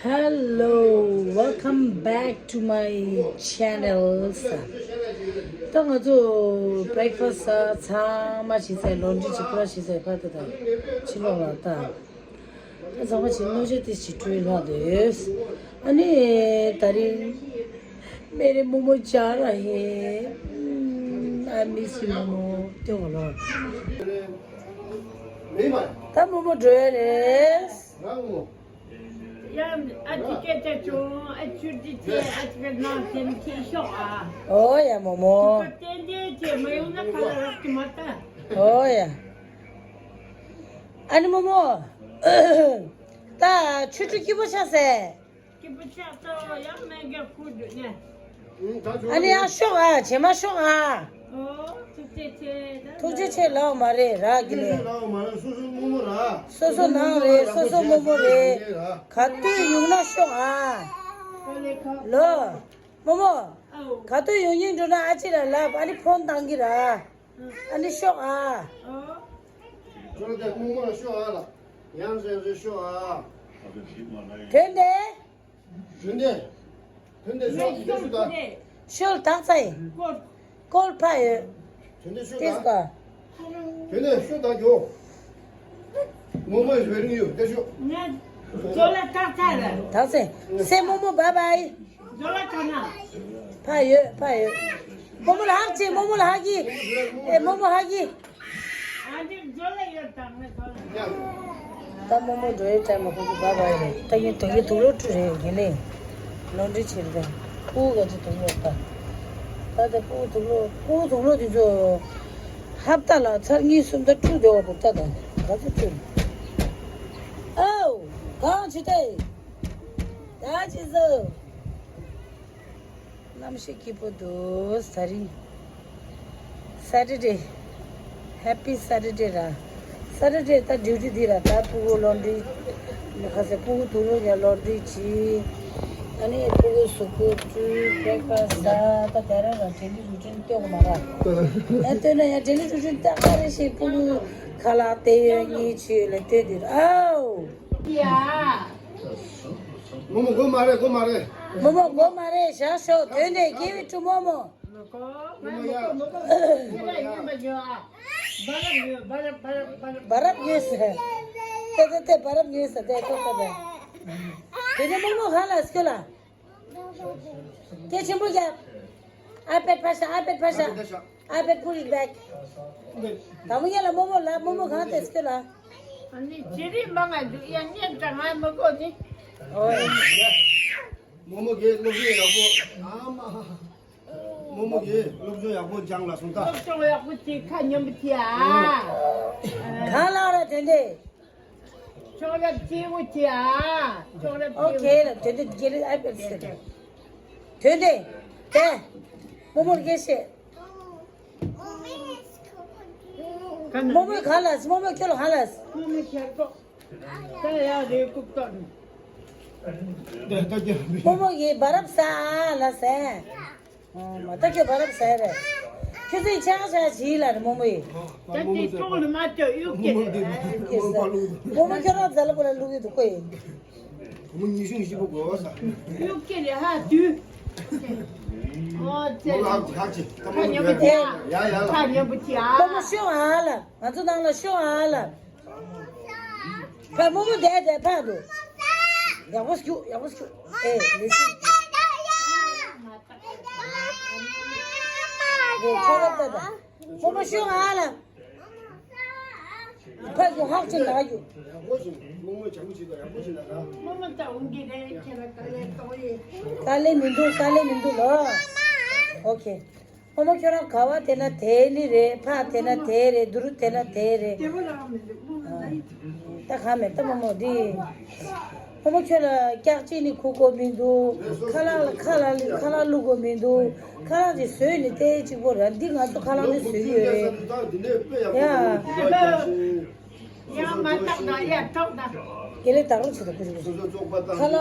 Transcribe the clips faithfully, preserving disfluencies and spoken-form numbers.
Hello, welcome back to my channel. ད་ང་ཚོ་breakfast་ཚང་མ་བྱས་ཚར། laundry་ཅིག་པུ་ར་བྱས་ཚར། ཕ་ད་ད་ཕྱི་ལོགས་ལ་ད་ད་ཚང་མ་བྱས། སྣོད་ཆས་དེ་ཞིག་སྤྲོད་ལྷག་འདུག་ཨ་ནི་ད་རིང་मेरे मोमो जा रहा है। हम्म, I miss you, momo. ལྟོས་གོ་ལོ། ད་མོ་མོ་འགྲོ་ཡ་རེད། ཡ། ཨ་ཅེ་སྐད་ཆ་བྱུང་། ཨ་ཆུ་དྲི་ཆེ། ཨ་ཅེ་ནང་སེམས་ཁྱེར་ཤོག་ཨ། ཨོ་ཡ་མོ་མོ། ཏན་ཏན་ཆེ་མ་ཡོང་ན་ཁ་ལ་རག་གི་མ་ལྟ། ཨོ་ཡ། ཨ་ནི་མོ་མོ། ད་ཆུ་དྲི་སྐྱིད་པོ་ཆགས་སེ། སྐྱིད་པོ་ཆགས་སོ། ཡང་སྨན་གྱི་ཁུག་འདུག་ནས། ཨ་ནི་ཡང་ཤོག་ཨ། བྱེ་མ་ཤོག་ཨ། ཨོ་ཐུགས་རྗེ་ཆེ། ཐུགས་རྗེ་ཆེ་ལབ་མ་རེད་ར་གི་ལེ། སོ་སོ་ནང་རེད། སོ་སོ་མོ་མོ་རེད། ག་དུས་ཡོང་ན་ཤོག་ཨ། ལོ། མོ་མོ། ག་དུས་ཡོང་སྙིང་འདོད་ན་ཨ་ཅེ་ལ་ལབ། ཨ་ནི་ཕོན་བཏང་གི་ར། ཨ་ནི་ཤོག་ཨ། ཁྱོད་རང་དེ་མོ་མོ་ལ་ཤོག་ཨ་ལ། ཡང་རེ་རེ་ཤོག་ཨ། དོན་དེ། དོན་དེ། དོན་དེ་ཤོག་དེ་ཤོག་ད། ཤོག་དག་ཚ་ཡིན། ཀོལ་ཕ་ཡོད། དོན་དེ་ཤོག་ད། དེས་ག་དོན་དེ་ཤོག་ད་གྱོ། མོ་མོ་ཡོད་རིང་ཡོད་དེ་ཤོག་ང་ཛོ་ལ་དག་ཚ་རེད། དག་ཚ་ཡིན། སེ་མོ་མོ་བཱའི་བཱའི། ཛོ་ལ་དག་ན། ཕ་ཡོད། ཕ་ཡོད། མོ་མོ་ལ་ཧག་ཅིག་མོ་མོ་ལ་ཧག་གི། ཨེ་མོ་མོ་ཧག་གི། ཨ་འདི་ཛོ་ལ་ཡོད་དང་ངས་ཛོ་ལ། ད་མོ་མོ་འགྲོ་ཡའི་ཊའིམ་མ་ཁོང་གི་བཱའི་བཱའི་རེད། ད་ངས་དོན་གྱི་དུག་ལོག་བཀྲུ་རེད་ཡིན་ནི། ལོན་ཌི་རི་བྱེད་རེད། ཕྲུ་གུ་ག་ཚོད་དུག་ལོག་ད། ད་ད་ཕྲུ་གུ་དུག་ལོག་ཕྲུ་གུ་དུག་ལོག་དེ་ཚོ་ཧབ་ཏ་ལ་ཚར་གཉིས་གསུམ་ད་བཀྲུ་བདེ་བ་འདུག་ད་ད་ག་ཚོད་བཀྲུ། ཨའོ། གང་བྱེད་ད། ད་བྱེད་ཟོ། གནམ་གཤིས་སྐྱིད་པོ་འདུག་ས་རི། Saturday. Happy Saturday་ར། Saturday་ད་ཌིའུ་ཊི་འདི་ར། ད་ཕྲུ་གུ་ལོན་ཌི་རི། ཁ་སེ་ཕྲུ་གུ་དུག་ལོག་ཡ་ལོན་ཌི་རི་བྱེད། ཨ་ནི་ཕྲུ་གུ་གཟུགས་པོ་བཀྲུ། བྷེ་རེག་ཕ་སི་ཊི་ཟ། ད་དེ་ར་ར་ཌེ་ལི་རུ་ཊིན་ལྟོས་གོ་མ་ར། ཡ་ལྟོས་ན་ཡ་ཌེ་ལི་རུ་ཊིན་ད་ག་རེ་ཞིག་ཕྲུ་གུ་ཁ་ལག་སྟེར་ཡོད་གཉིས་བྱེད་ལ་ལྟོས་དུས་ཨའོ། ཡ། མོ་མོ་དགོས་མ་རེད། དགོས་མ་རེད། མོ་མོ་དགོས་མ་རེད། བཞག་ཤོག་དོན་དེ་give it to མོ་མོ། མོ་མོ་ཡ། བ་རབ་ཉོས་ཟེར། ཏེ་ཏེ་ཏེ་བ་རབ་ཉོས་ཟེར། ཏེ་ཏེ་ཏེ་ཏེ། དེ་ནས་མོ་མོ་ཧ་ལ་སྐྱོ་ལ། སྐད་ཆེན་པོ་རྒྱབ། iPad ཕར་བཞག iPad ཕར་བཞག iPad put it back. ད་མོ་ཡ་ལ་མོ་མོ་ལ་མོ་མོ་གང་དེ་སྐྱོ་ལ། ཨ་ནི་ཇེ་རི་མ་ང་འདུག་ཡ་ཉན་ཀྲང་ང་མི་གོ་ནི། ཨོ། མོ་མོ་གིས་སློབ་སྦྱོང་ཡག་པོ། ཨ་མ། མོ་མོ་གིས་སློབ་སྦྱོང་ཡག་པོ་སྦྱངས་ལ་སོང་ད། སློབ་སྦྱོང་ཡག་པོ་བྱེད། ཁ་མཉམ་པོ་བྱེད་ཨ། གང་ལ་ར་དེ་འདྲས། ཆོག་རབ་སྐྱིད་པོ་བྱེད་ཨ། ཆོག་རབ་ཨོ་ཁེ་ལ་དེ་འདྲས་དགེ་ལེགས་ཨ་པེ་སེ། དེ་འདྲས། དེ། མོ་མོར་སྐད་བཤད། མོ་མོས་གང་ལ། མོ་མོས་ཁྱོད་ལ་གང་ལ། མོ་མོ་ཁྱེར་ཏོ། ད་ཡ་རེ་ཀུབ་ཏོ། མོ་མོ་ཡིས་བ་རབ་ཟ་ལ་ཟེར། ཨོ་མ་ད་ཁྱོད་བ་རབ་ཟ་རེད། ཁྱོད་ཚོས་ཆ་ཆ་བྱིས་ལ་རེད་མོ་མོ་ཡིས། ད་དེ་ཅོག་ལ་མ་ཅོག་གཡུག་གི་རེད། མོ་མོ་ཁྱོད་རང་ཟ་ལ་པོ་ལ་བླུག་གི་འདུག་ཁོ་ཡིན། བུ་མོ་ཉི་ཤུ་ཉི་ཤུ་པོ་དགོས་པ་ས། གཡུག་ཀྱི་རེད་ཧ་དུས། ཨོ་ཙེ། ཁ་ཉན་པོ་ཅི་ཡ། ཡ་ཡ་ལ། ཁ་ཉན་པོ་ཅི་ཡ། མོ་མོ་ཤོག་ཨ་ལ། ང་ཚོ་ནང་ལ་ཤོག་ཨ་ལ། ཕ་མོ་མོ་བསྡད་བསྡད་ཕ་འདུག་ཡག་པོ་སྐྱུག་ཡག་པོ་སྐྱུག་ཨེ་ལེ་སི། ཨེ་ཁྱོད་ལ་ལྟ་ད། མོ་མོ་ཤོག་ཨ་ལ། ཕ་གི་ཧག་ཅིག་ལ་ཡོད། དཀའ་ལས་མི་འདུག་དཀའ་ལས་མི་འདུག་ལོ། ཨོ་ཁེ། ཕོ་མོ་ཁྱོད་རང་ག་བ་དེ་ན་དེ་ནི་རེད། ཕ་དེ་ན་དེ་རེད། དུ་རུ་དེ་ན་དེ་རེད། ད་ག་མེད་ད་ཕོ་མོ་འདི། ཕོ་མོ་ཁྱོད་ལ་སྐྱག་ཅིག་ནི་ཁུག་དགོས་མི་འདུག་ཁ་ལག་ལ་ཁ་ལག་ལ་ཁ་ལག་བླུག་དགོས་མི་འདུག་ཁ་ལག་དེ་བཟོས་ནི་དེ་གཅིག་པོ་ར། འདི་ང་ཚོ་ཁ་ལག་འདི་བཟོས་ཡོད་རེད། ཡ། ཡང་མ་བཏགས་དང་ཡ་ཐོག་དང་། དགེ་ལེགས་ད་རུང་བྱེད་དང་ཁུ་རེ་ཁུ་རེ། ཁ་ལག་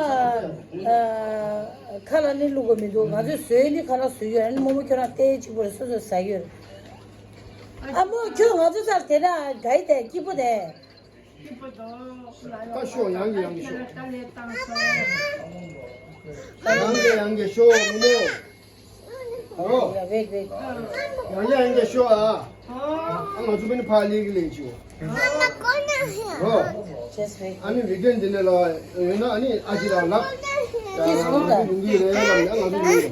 ཨ། ཁ་ལག་ནི་བླུག་དགོས་མི་འདུག་ང་ཚོས་བཟོས་ནི་ཁ་ལག་བཟོས་ཡོད། ཨ་ནི་མོ་མོ་ཁྱོད་རང་ལྟའི་གཅིག་པོ་རེད། སོ་སོས་ཟ་ཡོད་རེད། ཨ་མོ་ཁྱོད་ང་ཚོ་སར་དེ་འདྲ་དགའ་ཡི་དེ་སྐྱིད་པོ་དེ། ད་ཤོག་ཡང་གི་ཡང་གི་ཤོག་ཡང་གི་ཡང་གི་ཤོག་མོ་མོ། ཨོ། ཡ་བེག་བེག་ཡང་གི་ཡང་གི་ཤོག་ཨ། ཨ་ང་ཚོ་བེ་ནི་ཕ་ལི་གི་ལེན་ཆུ། ཨོ། ཅེས་བེག་ཨ་ནི་བི་ཀེན་དེ་ནས་ལ་ཡོད་ན་ཨ་ནི་ཨ་ཅི་ལ་ལབ། ཡ་ང་ཚོ་ལུང་གི་རེད་ལ་ཡ་ང་ཚོ་ལུང་གི།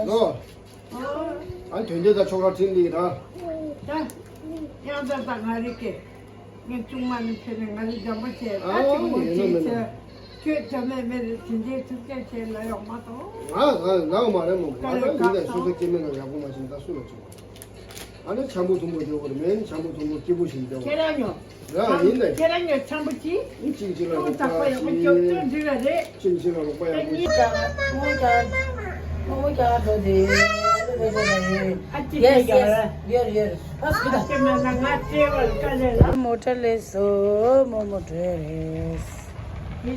ཨོ། ཨ་དོན་དེ་ད་ཆོག་ར་ཁྲིན་ལི་ར། ད་ཡང་ད་ད་ང་རིག་གི་ངས་ཅུང་མ་ནི་ཕེ་ནས་ང་རིག་འཇམ་པོ་བྱས་ད་ཨ་ཅིག་མོ་ཡིན་ཅིག་ནོ་མིན་ནོ། བྱས་ཁྱོད་བྱ་མེད་མེད་རེད་དེ་འདྲའི་ཐུགས་རྗེ་ཆེ་ལ་ཡོང་མ་གཏོང་། ང་ང་ང་མ་རེད་མོ་ང་ད་ཡིན་ད་སོ་སོ་སྐྱེ་དམན་ལ་ཡག་པོ་མ་བྱིན་ད་སུ་ལ་བྱིན། ཨ་ནི་འཆམ་པོ་ཐུང་པོ་སྡོད་དགོས་རེད་མེད་ནི་འཆམ་པོ་ཐུང་པོ་སྐྱིད་པོ་ཞིག་སྡོད་དགོས་རེད། ཡ་ཡིན་ད། ཁྱེད་རང་ཉོ་འཆམ་པོ་ཅི། ཨི་གཅིག་གཅིག་ལ་རོགས་པ་ཅི། གཅིག་གཅིག་ལ་རོགས་པ་ཡག་པོ་ཅི། ཨ་ཅི་ཡོད་ཡོད། མོ་ཊ་སླེབས་སོང་། མོ་མོ་འགྲོ་རེད། ཡ།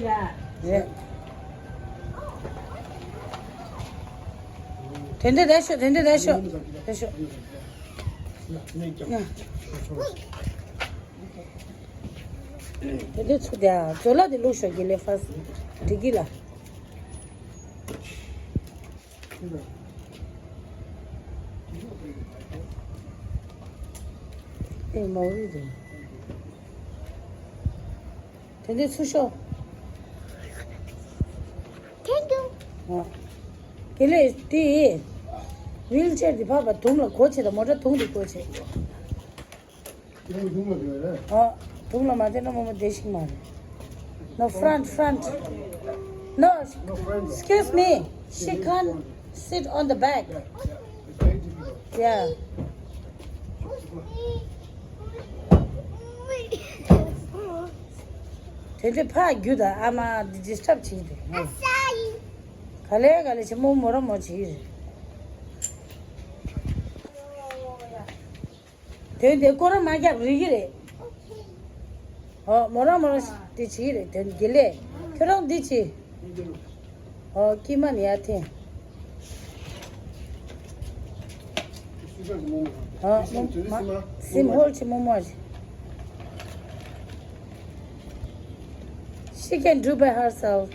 དེ་འདྲ་རེད་ཤོག་དེ་འདྲ་རེད་ཤོག་རེད་ཤོག་ཡ། དེ་འདྲའི་ཚུལ་དེ་ཨ་ཇོ་ལགས་དེ་བླུགས་ཤོག་དགེ་ལེགས་ཧྥ་སི་འགྲིག་གི་ལ། ཨེ་མའོ་རི་དེ། དེ་འདྲའི་ཚུལ་ཤོག Thank you. ཨ། དགེ་ལེགས་དེ། ཝིལ་ཅེར་དེ་ཕར་ཕར་དུང་ལ་སྒོ་ཕྱེ་དང་མོ་ཊ་དུང་དེ་སྒོ་ཕྱེ། ཨ། དུང་ལ་མ་བསྡད་ན་མོ་མོ་བསྡད་ཤིག་མ་རེད། No, front, front. No, excuse me. She can't sit on the back. Yeah. དེ་དེ་ཕར་རྒྱུགས་དང་ཨ་མ་འདི་ཌི་སི་ཊབ་བྱེད་ཀྱི་འདུག་ག་ལེ་ག་ལེ་བྱེད་མོ་མོ་ར་མོ་བྱེད་ཀྱི་རེད། དོན་དེ་སྐོར་ར་མ་རྒྱབ་རིག་གི་རེད། ཨོ་མོ་རང་མོ་རང་དེ་བྱེད་ཀྱི་རེད་དོན་དགེ་ལེགས་ཁྱོད་རང་འདི་བྱེད། ཨོ་ཀྱི་མ་ནི་ཡ་ཐེ། ཨོ་མོ་མ་སིམ་ཧོལ་བྱེད་མོ་མོ་བྱེད། She can do by herself.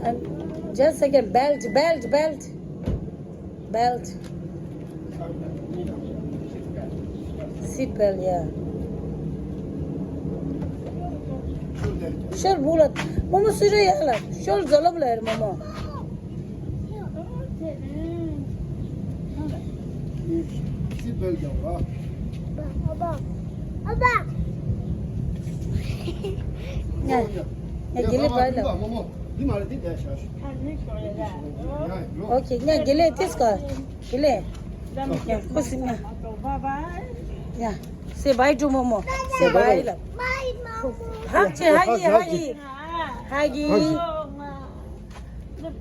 And just second, belt, belt, belt, belt. Seat belt, yeah. ཤོལ་བུ་ལ་མོ་མོ་སུ་རེ་ཡ་ལ་ཤོལ་ཛོ་ལོ་བུ་ལ་ཡ་མོ་མོ། སི་པེལ་ཀྱང་ར། ཨ་ཨ་ཨ་ཨ། ང་ང་དགེ་ལེགས་བར་ལ། མོ་མོ། འདི་མ་རེད་འདི་བསྡད་བཞག་ཤོག་ཨོ་ཁེ། ང་དགེ་ལེགས་ཏིས་ཀ་དགེ་ལེགས། ང་ཁུ་སིམ་ང་། ཡ། Say bye to མོ་མོ། Say bye ལ། ཧ་ཅེ་ཧ་ཡི་ཧ་ཡི། ཧ་ཡི།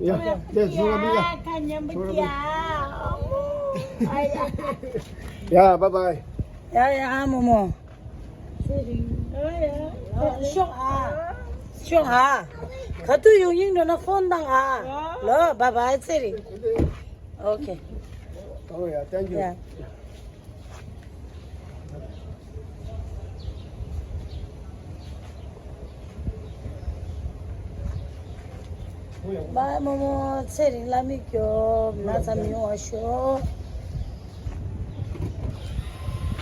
ཡ། ཡ། ཁ་ཉན་པོ་ཅི་ཡ། ཡ། Bye bye. ཡ་ཡ་མོ་མོ། ཤོག་ཨ། ཤོག་ཨ། ག་དུས་ཡོང་ཡིན་འགྲོ་ན་ཕོན་བཏང་ཨ། ལོ། Bye bye ཚེ་རིང་། ཨོ་ཁེ། ཨོ་ཡ། Thank you. ཡ། བའི་མོ་མོ་ཚེ་རིང་ལ་མི་སྐྱོབ་ན་ཚ་མི་ཡོང་བ་ཤོག་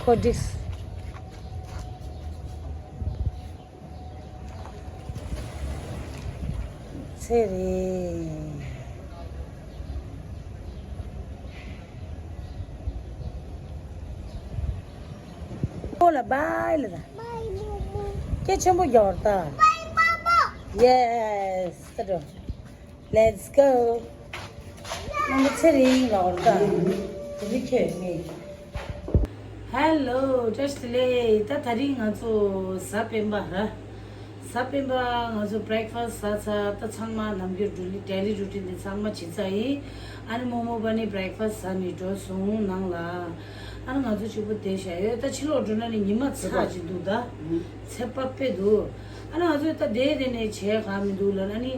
ཁོ་འགྲིགས། ཚེ་རིང་། ཁོ་ལ་བའི་ལ་ད། སྐད་ཆེན་པོ་རྒྱག་ར་ད། Yes ད་འགྲོ། Let's go. ང་ཚེ་རིང་ལ་འོར་ད། དེ་རིང་ཁྱོད་མི། Hello བཀྲ་ཤིས་བདེ་ལེགས། ད་དེ་རིང་ང་ཚོ་གཟའ་སྤེན་པ་ར། གཟའ་སྤེན་པ་ང་ཚོ་breakfast ཟ་ཚར། ད་ཚང་མ་ནམ་རྒྱུན་daily routine དེ་ཚང་མ་བྱེད་ཚར་ཡིན། ཨ་ནི་རྨོ་མོ་པ་ནི་breakfast ཟ་ནས་འགྲོ་སོང་ནང་ལ། ཨ་ནི་ང་ཚོ་གཅིག་པུ་བསྡད་བཞག་ཡོད། ད་ཕྱི་ལོགས་འགྲོ་ན་ནི་ཉི་མ་ཚ་ཅིག་འདུག་ད། ཚེ་པ་དཔེ་འདུག་ཨ་ནི་ང་ཚོས་ད་བསྡད་དེ་ནས་བྱས་ག་མི་འདུག་ལབ་ན་ནི།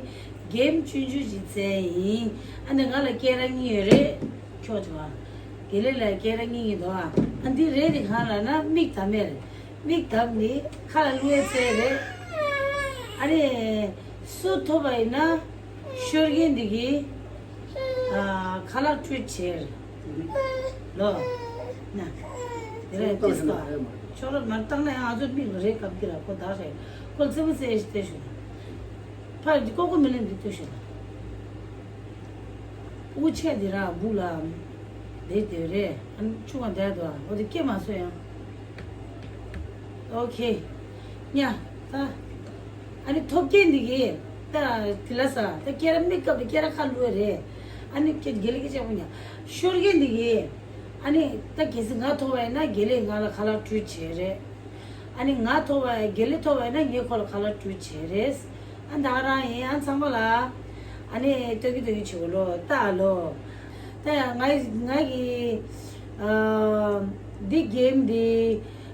གེམ་ཆུང་ཆུང་ཞིག་བཙལ་ཡིན། ཨ་ནི་ང་ལ་སྐད་གྲགས་གཉིས་ཡོད་རེད། ཁྱོད་ཚོ་ཨ། དགེ་ལེགས་ལ་སྐད་གྲགས་གཉིས་ཡིན་དོ་ཨ། ཨ་འདི་རེད་དེ་གང་ལ་ན་མིག་བསྡམས་ཡས་རེད། མིག་བསྡམས་ནི་ཁ་ལ་བླུགས་ཡས་བཙལ་རེད། ཨ་ནི་སུ་ཐོབ་པ་ཡིན་ན་ཤོར་མཁན་འདི་གིས་ཨ་ཁ་ལག་སྤྲོད་བྱེད་རེད། ལོ། ན། དེ་རེད་ཏིས་པ། ཁྱོད་རང་མར་བཏང་ན་ཡང་ང་ཚོ་མིག་ལ་རེད་སྐབས་ཀྱི་ལ་ཁོ་བདག་རེད། ཁོ་ཙི་མོ་ཟེར་ཞིག་བལྟས་ཞུ། ཕར་འདི་ཀོ་ཀོ་མི་ལེན་འདི་ལྟོས་ཞུ། དབུ་ཆད་འདི་ར་སྦུག་ལ། དེ་དེ་རེད་ཨ་ནི་ཆུ་བ་འདས་དོ་འོ་དེ་སྐྱེ་མ་སོ་ཡང་། ཨོ་ཁེ། ཉ། ད། ཨ་ནི་ཐོབ་སྐྱེ་འདི་གི། ད། དེ་ལ་ས། ད་སྐྱེ་ར་མིག་སྐབས་དེ་སྐྱེ་ར་ཁ་ལུས་རེད། ཨ་ནི་སྐྱེ་དགེ་ལེགས་ཀྱི་ཆེ་བོ་ཉ། ཤོར་སྐྱེ་འདི་གི། ཨ་ནི་ད་གལ་སྲིད་ང་ཐོབ་པ་ཡིན་ན་དགེ་ལེགས་ང་ལ་ཁ་ལག་སྤྲོད་བྱེད་རེད། ཨ་ནི་ང་ཐོབ་པ་དགེ་ལེགས་ཐོབ་པ་ཡིན་ན་ངས་ཁོ་ལ་ཁ་ལག་སྤྲོད་བྱེད་རེད། ཨ་ད་ག་རང་ཡིན་ཨ་ཚང་མ་ལ། ཨ་ནི་སྟོན་གི་སྟོན་གི་བྱེད་གོ་ལོ་ལྟ་ལོ། ད་ཡང་ང་ང་གི་ཨ་འདི་གེམ་འདི་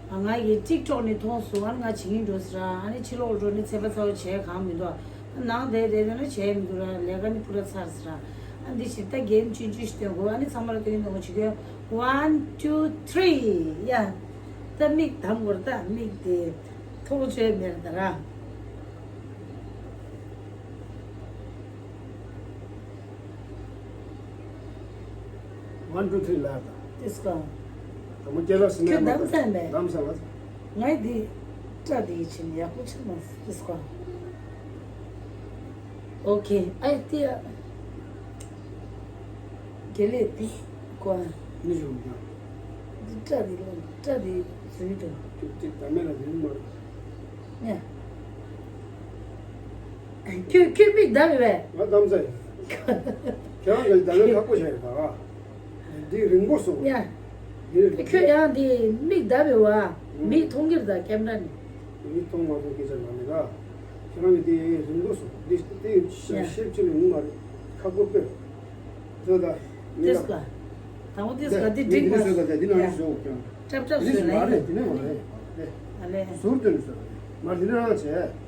ང་གི་ཊིག་ཊོག་ནས་མཐོང་སོང་ཨ་ནི་ང་བྱེད་ཀྱིན་འགྲོ་ཟེར་ཨ་ནི་ཕྱི་ལོགས་འགྲོ་ནས་ཚད་པ་ཚ་བོ་བྱས་གང་མི་འདུག་ནང་དེ་དེ་ནས་བྱས་མི་འདུག་ར་ལས་ཀ་ནི་ཕུ་ར་ཚར་ཟེར་ཨ་འདི་ཞིག་ད་གེམ་ཆུང་ཆུང་ཞིག་སྟོན་དགོས་ཨ་ནི་ཚང་མ་ལ་སྟོན་གི་སྟོན་གི་བྱེད་གོ one two three ཡ། ད་མིག་དམ་བོར་ད་མིག་དེ་ཐོག་བཅོས་མེར་ད་ར། One two three ལ་ད། ཏིས་ཀ། དམ་བོ་སྐྱེ་ལ་སི་ནས་ཁྱོད་མ་དམ་ད་ཚད་མེད། དམ་ས་ལ། ངའི་འདི་སྐྲ་འདི་ཡི་ཕྱིན་ཡག་པོ་ཆགས་མ་སོང་ཏིས་ཀ། ཨོ་ཁེ་ཨའི་ཏི་ཡ། དགེ་ལེགས་འདི་ཀོ་ཨ། ནི་ཞུ་མི་ཡང་། འདི་སྐྲ་འདི་ལོ་སྐྲ་འདི་བཟོས་འདུག་ཅིག་ཅིག་ད་མེད་ལ་འདི་མ། ཡ། ཁྱོད་ཁྱོད་མིག་བརྡབས་པས། ང་བརྡབས་ཚར་ཡིན། ཁྱེད་རང་གིས་བརྡབས་ན་ཁག་པོ་བྱས་ཡོད་ད། འདི་རིང་པོ་སོང་། ཡ། འདི་ཁྱོད་ཡང་འདི་མིག་བརྡབས་པས་བ། མིག་མཐོང་གི་རེད་ད་ཀེམ་ར་ནས། མིག་མཐོང་མ་མཐོང་སྐད་ཆ་མ་རེད་ད། ཁྱེད་རང་གིས་འདི་རིང་པོ་སོང་། འདི་འདི་ཡ། ཤེར་ཕྱིན་ནས་ངུ་མ་རེད། ཁག་པོ་དཔེ། ཟོ་ད། མི་ཏིས་ལ། ཀ། དང་པོ་ཏིས་ཀ་འདི་འགྲིག་མ་སོང་། འདི་ནང་ཡ། བཟོ་ཀྱང་། ཀྲབ་ཀྲབ་བཟོས་ལ་ཡིན། འདི་ནས་མ་རེད། ཨ་ལས། ཟུར་དུ་ནས་བཟོ་ད། མ་འདི་ནས་རང་བྱས།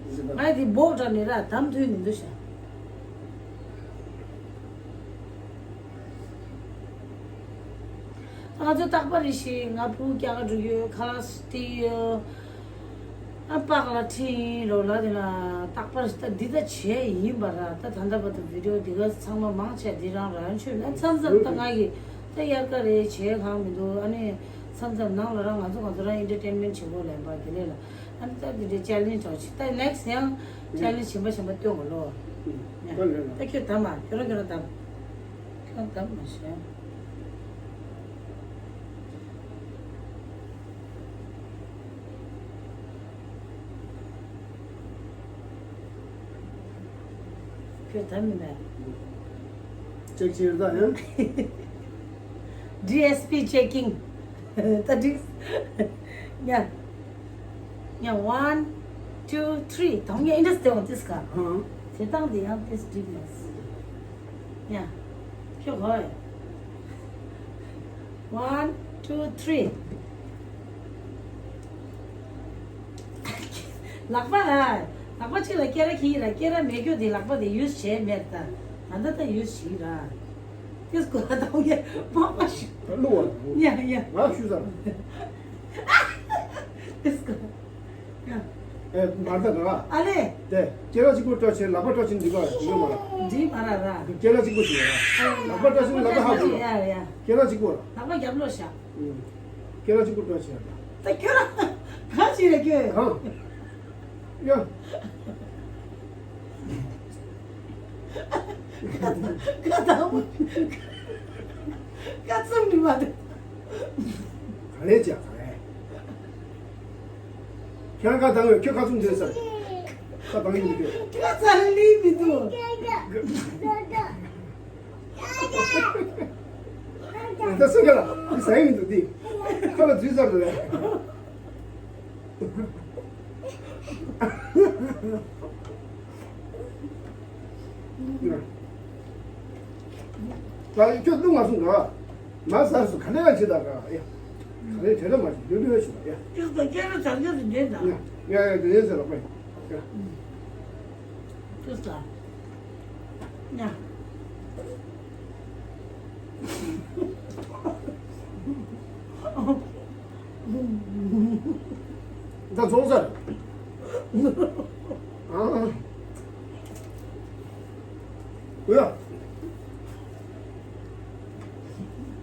ང་འདི་སྦོག་འདྲ་ནི་ར་དམ་དུས་མི་འདུག་ཤག་ང་ཚོ་རྟག་པར་རེ་ཞིག་ང་ཕྲུ་གུ་སྐྱེལ་ག་འགྲོ་གི་ཡོད། ཁ་ལག་སྟེར་ཡོད། ཨ་པགས་ལ་ཁྲིད་ཡིན་ལོ་ལ་དེ་ན་རྟག་པར་ད་འདི་ད་བྱས་ཡིན་པ་ར། ད་ད་ལྟ་བར་དུ་བི་ཌི་ཡོ་འདི་ག་ཚང་མ་མང་ཆེ་འདི་རང་རང་ཆོས་ན་མཚམས་མཚམས་ད་ང་གི་ད་དབྱར་ཁ་རེད་བྱས་གང་མི་འདུག་ཨ་ནི་མཚམས་མཚམས་ནང་ལ་རང་ང་ཚོ་ང་ཚོ་རང་ཨེན་ཊར་ཊེན་མེན་ཊི་བྱེད་དགོས་ལན་པ་དེ་ལས་ལ་ཨ་ནི་ད་འདི་འདྲའི་ཅལ་ལེན་ཇི་འདྲ་ཅིག་ད་ནེག་སི་ཡང་ཅལ་ལེན་ཇི་གཞན་པ་གཞན་པ་སྟོན་དགོས་ལོ། ད་ཁྱོད་ད་མ་ཁྱོད་རང་ཁྱོད་རང་ད། ཁྱོད་ད་མ་ཤེས། ཁྱོད་ད་མི་མེད། ཅེག་བྱེད་ད་ཡང་། ཌི་ཨེས་པི་ཅེག་ཀིང་། ད་འགྲིག་ཉ། ཉ། One, two, three. དང་ཉ་ཨིན་ཌས་དེ་འོང་ཏིས་ཀ། ཧང་། དེ་དང་དེ་ཡང་ཏིས་འགྲིག་མེད། ཉ། ཁྱོད་གོ་ཡ། One, two, three. ལག་པ་ཨ། ལག་པ་གཅིག་ལ་སྐེ་ར་ཁྱི་ལ་སྐེ་ར་མེད་རྒྱུ་དེ་ལག་པ་དེ་ཡུས་བྱས་མེད་ད། ད་ལྟ་ད་ཡུས་བྱས་ར། ཏིས་ཀ་དང་ཉ་མ་མ་ཤི། ལུ་བ། ཉ་ཉ། ང་ཤུ་ཟ། ཏིས་ཀ་ཨེ་མར་ད་ག་ཨ་ལེ། དེ་སྐེ་རགས་གཅིག་པོ་སྤྲོད་བྱེད་ལག་པ་སྤྲོད་བྱེད་འགྲིག་ག་འགྲིག་མ་ར། འགྲིག་མ་ར་ར། སྐེ་རགས་གཅིག་པོ་ཞིག་ཡ། ལག་པ་སྤྲོད་བྱེད་ལག་པ་ཧ་གོ། ཡ་ཡ། སྐེ་རགས་གཅིག་པོ་ར། ལག་པ་རྒྱབ་ལོག་བཞག་སྐེ་རགས་གཅིག་པོ་སྤྲོད་བྱེད་ར། ད་ཁྱོད་རང་ག་ཅི་རེད་ཁྱོད། གང་། ཡ། ཁ་དང་མོ། ཁ་ཙམ་ནི་མ་འདུག་ག་ལས་ཅག་ག་ལས། ཁྱེད་རང་ཁ་བཏང་ཡོད་ཁྱོད་ཁ་ཚུམ་བྱས་ས། ཁ་བཏང་ཡོད་ཁྱོད། ཁ་ཚ་ལི་མི་འདུག་ད་སུ་ག་ལ་འདི་ཟ་ཡི་མི་འདུག་འདི། ཁ་ལ་འཛུལ་ཚར་རེད། ད་ཁྱོད་བླུག་མ་སོང་ག་མ་ཟར་སོང་ག་ལེ་ལ་བྱེད་ད་ག་ཡ། ག་ལེ་དྲན་ལ་མ་བྱེད་ཡོད་ཡོད་ཞུ་ད་ཡ། ཁྱོད་ད་སྐད་ལ་བྱ་སྐད་དུ་ཉན་ད། ཡ་ཡ་དེ་ཡིན་ཟེར་ལ་པ་ཡ། ཏུས་ལ། ཉ། ད་རྫོང་སར། ཨ། ཡ།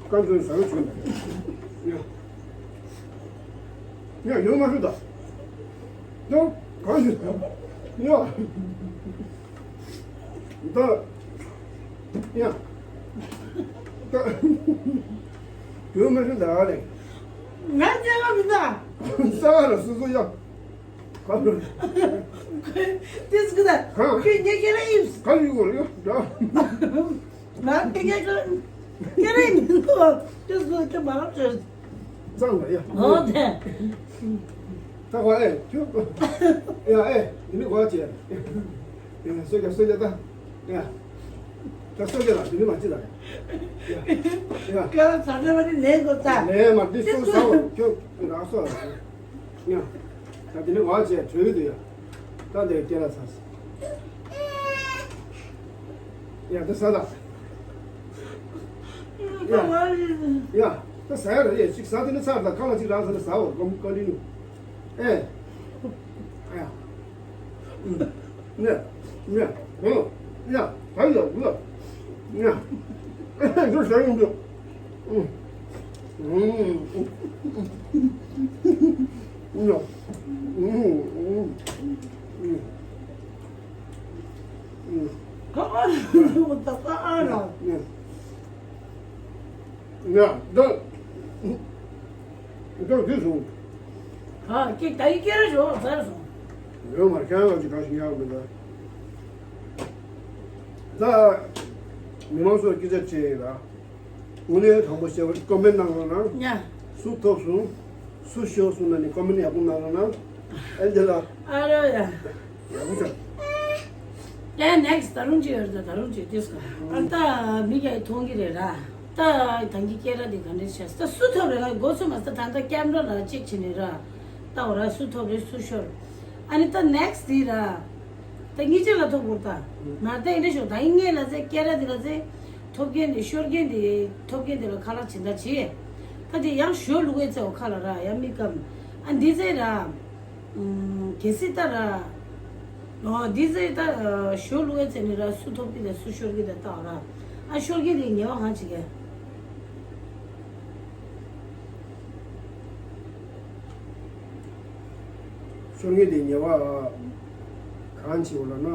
ཀན་ཚོན་ཟ་ཡོད་ཆོད་འདུག་ཡ། ཡ་ཡོད་མ་ཤོད་ད། ཡ། གང་ཡོད། ཡ། ད། ཡ། ད། ཡོད་མ་ཤོད་ད་ཨ་ལེ། ང་སྐྱེ་བ་མི་ད། ས་ལ་སོ་སོ་ཡ། ག་ལ། ཏིས་ཀུ་ད། ཧ། ཁྱོད་ངའི་སྐྱེ་ར་ཡིན། ག་ཡོད་གོ་ཡ། ང་སྐྱེ་ར་སྐྱེ་ར་ཡིན། ཏིས་ཀུ་ཁྱོད་མ་རབས་བྱོས། གཙང་ལ་ཡ། ཨོ་དེ། ད་གོ་ཨེ་ཁྱོད། ཡ་ཨེ་འདི་ནི་གོ་བྱས། ཡ་སོ་རྒྱ་སོ་རྒྱ་ད། ཡ། ད་སོ་རྒྱ་ལ་འདི་ནི་མ་ཅི་ད། ཡ། ཡ། ཀ་ཚ་ཚ་བ་ནི་ལེན་གོ་ད། ལེན་མ་འདི་སོ་ས་བ་ཁྱོད་ར་སོ་ལ། ཡ། ད་འདི་ནི་གོ་བྱས་བྲོས་འདུག་ཡ། ད་འདི་སྐྱེ་ལ་ཚ། ཡ་ད་ས་ད། ཡ། ཡ། ད་ཟ་ཡ་རེད་ཡ། ཅིག་ཟ་དེ་ནི་ཚར་ད་ཁ་ལ་ཅིག་རག་ཟ་ན་ཟ་འོ་ཀོན་ཀོན་ཊི་ནིའུ། ཨེ། ཨ་ཡ། ཨུམ། ཉ། ཉ། ཨུམ། ཉ། ད་ཡ་གུ་ལ། ཉ། ཨེ་ཟ་ཡོང་དུ། ཨུམ། ཨུམ། ཉ། ཨུམ། ཨུམ། ཨུམ། ཨུམ། ཁ་ཨ་ར་ད་ཁ་ཨ་ར། ཉ། ཡ། ད། ད་འདི་སོང་། ཨ་ཀྱེ་ད་ཡི་ཀྱེ་ར་ཞོ་ཟ་སོང་། ཡོད་མ་རེད། ཁྱེད་རང་ཅིག་ག་ཞིག་ཉར་མི་འདུག་ད། མི་མང་ཚོར་སྐད་ཆ་བཤད་ཡིན་ལ། དངོས་གནས་དྲང་པོ་བཤད་པ་ཀོ་མེན་ཊི་གནང་རོགས་གནང་། ཡ། སུ་ཐོབ་སོང་། སུ་ཤོར་སོང་ན་ནི་ཀོ་མེན་ཊི་ཡག་པོ་གནང་རོགས་གནང་། ཨེ་འདི་ལ། ཨ་རོ་ཡ། ཡག་པོ་བྱུང་། ཡ་ནེག་སི་ཊི་ད་རུང་ཅིག་ཡོད་རེད། ད་རུང་ཅིག་ཏིས་ཀ་ཨ་ད་མི་ག་ཡི་མཐོང་གི་རེད་ར། ད་ད་གི་སྐད་ར་དེ་ག་འདྲས་བྱས། ད་སུ་ཐོབ་རེད་ལ་འགོ་ཚུགས་མ་ད་ད་ལྟ་ཀེམ་ར་ལ་ཅིག་བྱས་ནས་ར། ད་འོ་ར་སུ་ཐོབ་རེད་སུ་ཤོར། ཨ་ནི་ད་ནེག་སི་ཊི་དེ་ར། ད་གཉིས་ཆ་ལ་ཐོབ་དགོས་ད། ང་ད་ཡིན་འདྲ་ཞོག་ད་ཡིན་ངེས་ལ་ཚེ་སྐད་ར་དེ་ལ་ཚེ། ཐོབ་མཁན་དེ་ཤོར་མཁན་དེ་ཐོབ་མཁན་དེ་ལ་ཁ་ལག་བྱིན་ད་བྱེད། ད་དེ་ཡང་ཞོ་ལུག་ཡས་ཚེ་འོ་ཁ་ལ་ར་ཡང་མི་སྐམ། ཨ་འདི་ཚེ་ར། གལ་སྲིད་ལྟ་ར། འོ་འདི་ཚེ་ལྟ་ཞོ་ལུག་ཡ་ཚེ་ནི་ར་སུ་ཐོབ་ཀྱི་དང་སུ་ཤོར་གྱི་དང་ལྟ་ར། ཨ་ཤོར་གྱི་དེ་ཉེ་བ་གང་བྱེད་ཀྱི། ཤོར་གྱི་དེ་ཉེ་བ་གང་བྱེད་འོ་ལ་ན།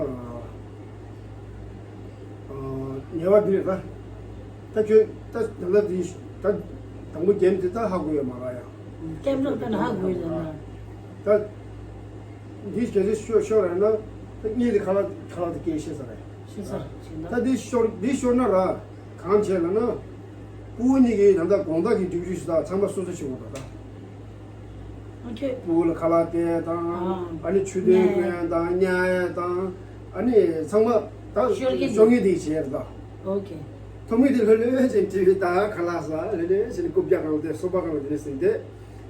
ཉེ་བ་འདི་རེད་ད། ད་ཁྱོད་ད་ད་ལ་འདི་ད་དང་པོ་རྒྱན་འདི་ད་ཧ་གོ་ཡོད་མ་ར་ཡ། ཀེམ་ར་ད་ན་ཧ་གོ་ཡོད་ད་ན། ད་འདི་གལ་སྲིད་ཤོར་ཤོར་ར་ན་ད་གཉིས་དེ་ཁ་ལག་ཁ་ལག་དེ་སྐྱེ་ཤེས་ས་རེད། ཤེས་ས་ཤེས་ད། ད་འདི་ཤོར་འདི་ཤོར་ན་ར་གང་བྱས་ལ་ན། ཕྲུ་གུ་གཉིས་ཀྱི་ད་ལྟ་དགོང་དག་གི་སྒྲིག་གཞི་ཞིག་ད་ཚང་མ་སོ་སོ་བྱེད་དགོས་ད་ད། ཨོ་ཁེ། ཕྲུ་གུ་ལ་ཁ་ལག་སྟེར་དང་། ཨ་ནི་ཆུ་དེ་ཉལ་གོན་དང་ཉལ་དང་། ཨ་ནི་ཚང་མ་ད་ཤོར་གྱི་ཤོར་ངེས་དེ་བྱས་རེད་ད། ཨོ་ཁེ། ཐོབ་ངེས་དེ་ལྷོད་ལྷོད་བྱས་ཏི་ཝི་ད་ཁ་ལག་ཟ་ལྷོད་ལྷོད་བྱས་ནས་རྐུབ་བཀྱག་གང་དེ་སོ་པ་གང་དེ་ནས་ཟིན་ཏེ།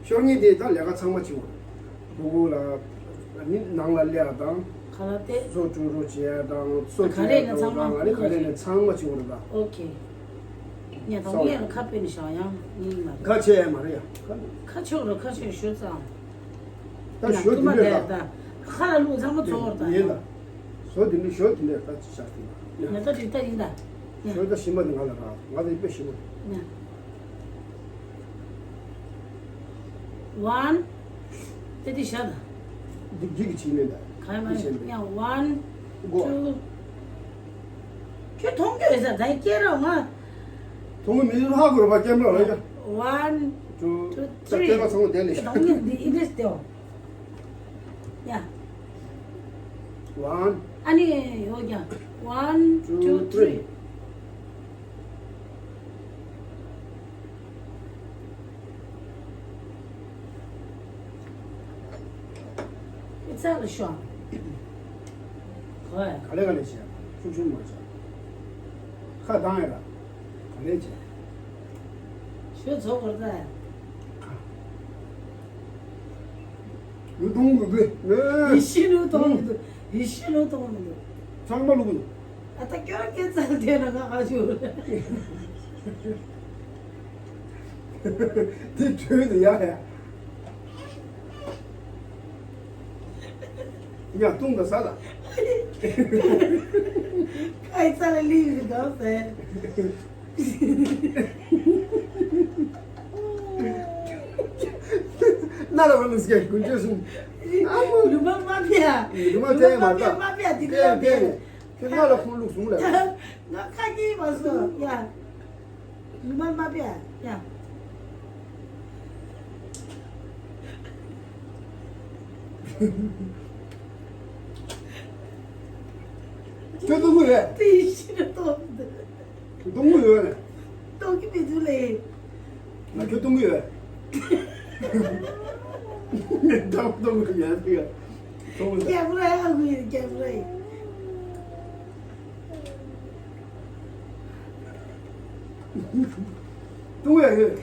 ཤོར་ངེས་དེ་ད་ལས་ཀ་ཚང་མ་བྱེད་དགོས། ཕྲུ་གུ་ལ་ནི་ནང་ལ་སླེབས་དང་། ཁ་ལག་སྟེར། སོ་བཀྲུ་རོགས་བྱས་དང་སོ་ག་རེ་བཀྲུ་ཡིན་ན་ཚང་མ་རོགས་དང་ཨ་ནི་ག་རེ་ནས་ཚང་མ་བྱེད་དགོས་རེད་ད། ཨོ་ཁེ། ཉ་དང་པོ་ཡང་ལ་ཁ་དཔེ་ནས་བཞག་ཡང་ཡིན་མ་རེད། ཁ་ཆེ་ཡ་མ་རེད་ཡ། ཁ་ཆོག་རོ་ཁ་ཆོག་ཞོ་ཙང་། ད་ཞོ་དེ་འདྲ་ད། ཁ་ལ་ལུག་ཚང་མ་ཚོགས་ར་ད་ཡིན་ཡ། ད། ཞོ་དེ་འདྲ་ཞོ་དེ་འདྲ་ད་ཅི་བྱ་དེ་ཡ། ཉ་ད་དེ་ད་ཡིན་ད། ཉ། ཞོ་ད་ཞིམ་པ་དེ་ང་ལ་རག་ང་དེ་དཔེ་ཞིམ་པོ། ཉ། ཝན། དེ་དེ་བཞག་ད། འདི་འདི་གི་ཕྱི་ནས་ད། ག་ཡ་མ་འདི་བྱས་ནས། ཡ་ཝན། གོ། ཊུ། ཁྱོད་མཐོང་རྒྱུ་ཡོད་ས་ད་སྐྱེ་ར་ང་། ཐོག་མ་མི་ཧ་གོ་ར་བ་ཀེམ་ར་ལ་ཡ། ཝན། ཊུ། ཊུ། ད་ཐི་རི། སྐྱེ་བ་ཚང་མ་དེ་ལས། ད་ངས་འདི་ཨི་འདྲས་ཏེའོ། ཡ། ཝན། ཨ་ནི་ཡོ་ཀྱང་། ཝན། ཊུ། ཊུ། ཐི་རི། ཐི་རི། ཨི་ཙ་ལ་ཤོག་ཧོꯏ། ག་ལེ་ག་ལེ་བྱས། ཤུགས་ཆུང་མ་བྱས། ཁ་གདངས་ཡ་ལ། ག་ལེ་བྱས། ཤོད་ཚོགས་བར་ད། ལུས་གཏོང་གི་འདུག་ཡེ་ཤེས་ལུས་གཏོང་གི་འདུག་ཡེ་ཤེས་ལུས་གཏོང་གི་འདུག་ཚང་མ་བླུགས་ཡོད། ཨ་ད་སྐྱོར་སྐད་ཚང་དེ་ན་ང་ཨ་ཞུ། དེ་བྲོས་ནས་ཡ་ཡ། ཡ་བཏུང་དང་ཟ་ལ། ཁ་ཡི་ས་ལ་ལི་ཡི་གདོང་ཟེར། ན་ར་བ་ལུ་སྐད་ཀུན་སྤྱོད་གསུམ། ཨ་མ། ལུ་མ་མ་ཕིའ། ལུ་མ་ལུ་མ་ཕིའ་མ་ཕིའ་ད། མ་ཕིའ་དེ་ལ་ཕིའ། ཁྱོད་ང་ལ་ཁུངས་ལུགས་བཟུང་ལ། ང་ཁ་སྐྱེས་མ་སོང་ཡ། ལུ་མ་མ་ཕིའ་ཡ། ཁྱོད་ལྟོགས་གི་རེད། དེ་ཤི་ན་ལྟོགས་འདུག་ལྟོགས་གི་ཡོད་རེད། ལྟོགས་ཀྱི་མི་འདུག་ལེ། ང་ཁྱོད་ལྟོགས་གི་ཡོད། ངས་ལྟོགས་ལྟོགས་གི་ཡོད་ཟེར། ལྟོགས་གི་ཡོད། རྒྱབ་ར་ཡ་ལུས་རྒྱབ་ར་ཡ། ལྟོགས་ཡ་ཡོད།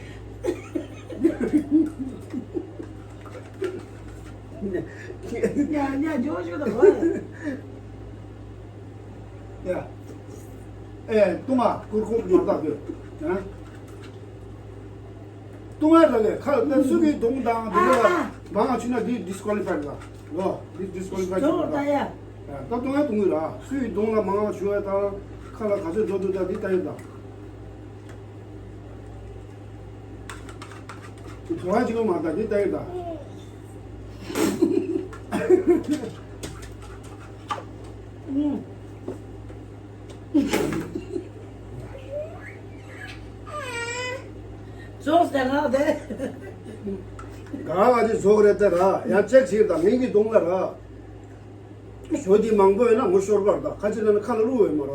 ཉ་ཉ་ཇོ་ཇོ་དང་བ། ཡ། ཨེ། ལྟོགས་མ་ཀུར་ཀུར་མ་བཏགས་དུས། ཨ། ལྟོགས་ཡ་ལ་ལས་ཁ་ལ་སུ་གི་གདོང་དང་དེ་ལ་མང་ང་ཆུ་ན་འདི་disqualified་ལ། ལོ། འདི་disqualified་ལ། ལྟོགས་ཡ་ལྟོགས་ཡ་གཏོང་གི་ར། སུའི་གདོང་ལ་མང་ང་ཆུ་ཡ་དང་ཁ་ལ་ག་ཚོད་འགྲོ་འདུག་ད་འདི་ལྟ་ཡི་ད། དེ་བྲོ་བ་གཅིག་ལ་མ་ལྟ་འདི་ལྟ་ཡི་ད། ཟོག་ཟེར་ན་དེ། ག་བ་དེ་ཟོག་རེད་དེ་ར། ཡང་ཅེག་བྱེད་དང་མིང་གི་གདོང་ལ་ར། ཞོ་དེ་མང་པོ་ཡོད་ན་ངོ་ཤོར་བར་དང་ཁ་ཅིག་ལ་ནི་ཁ་ལ་བླུག་འོས་མ་ར།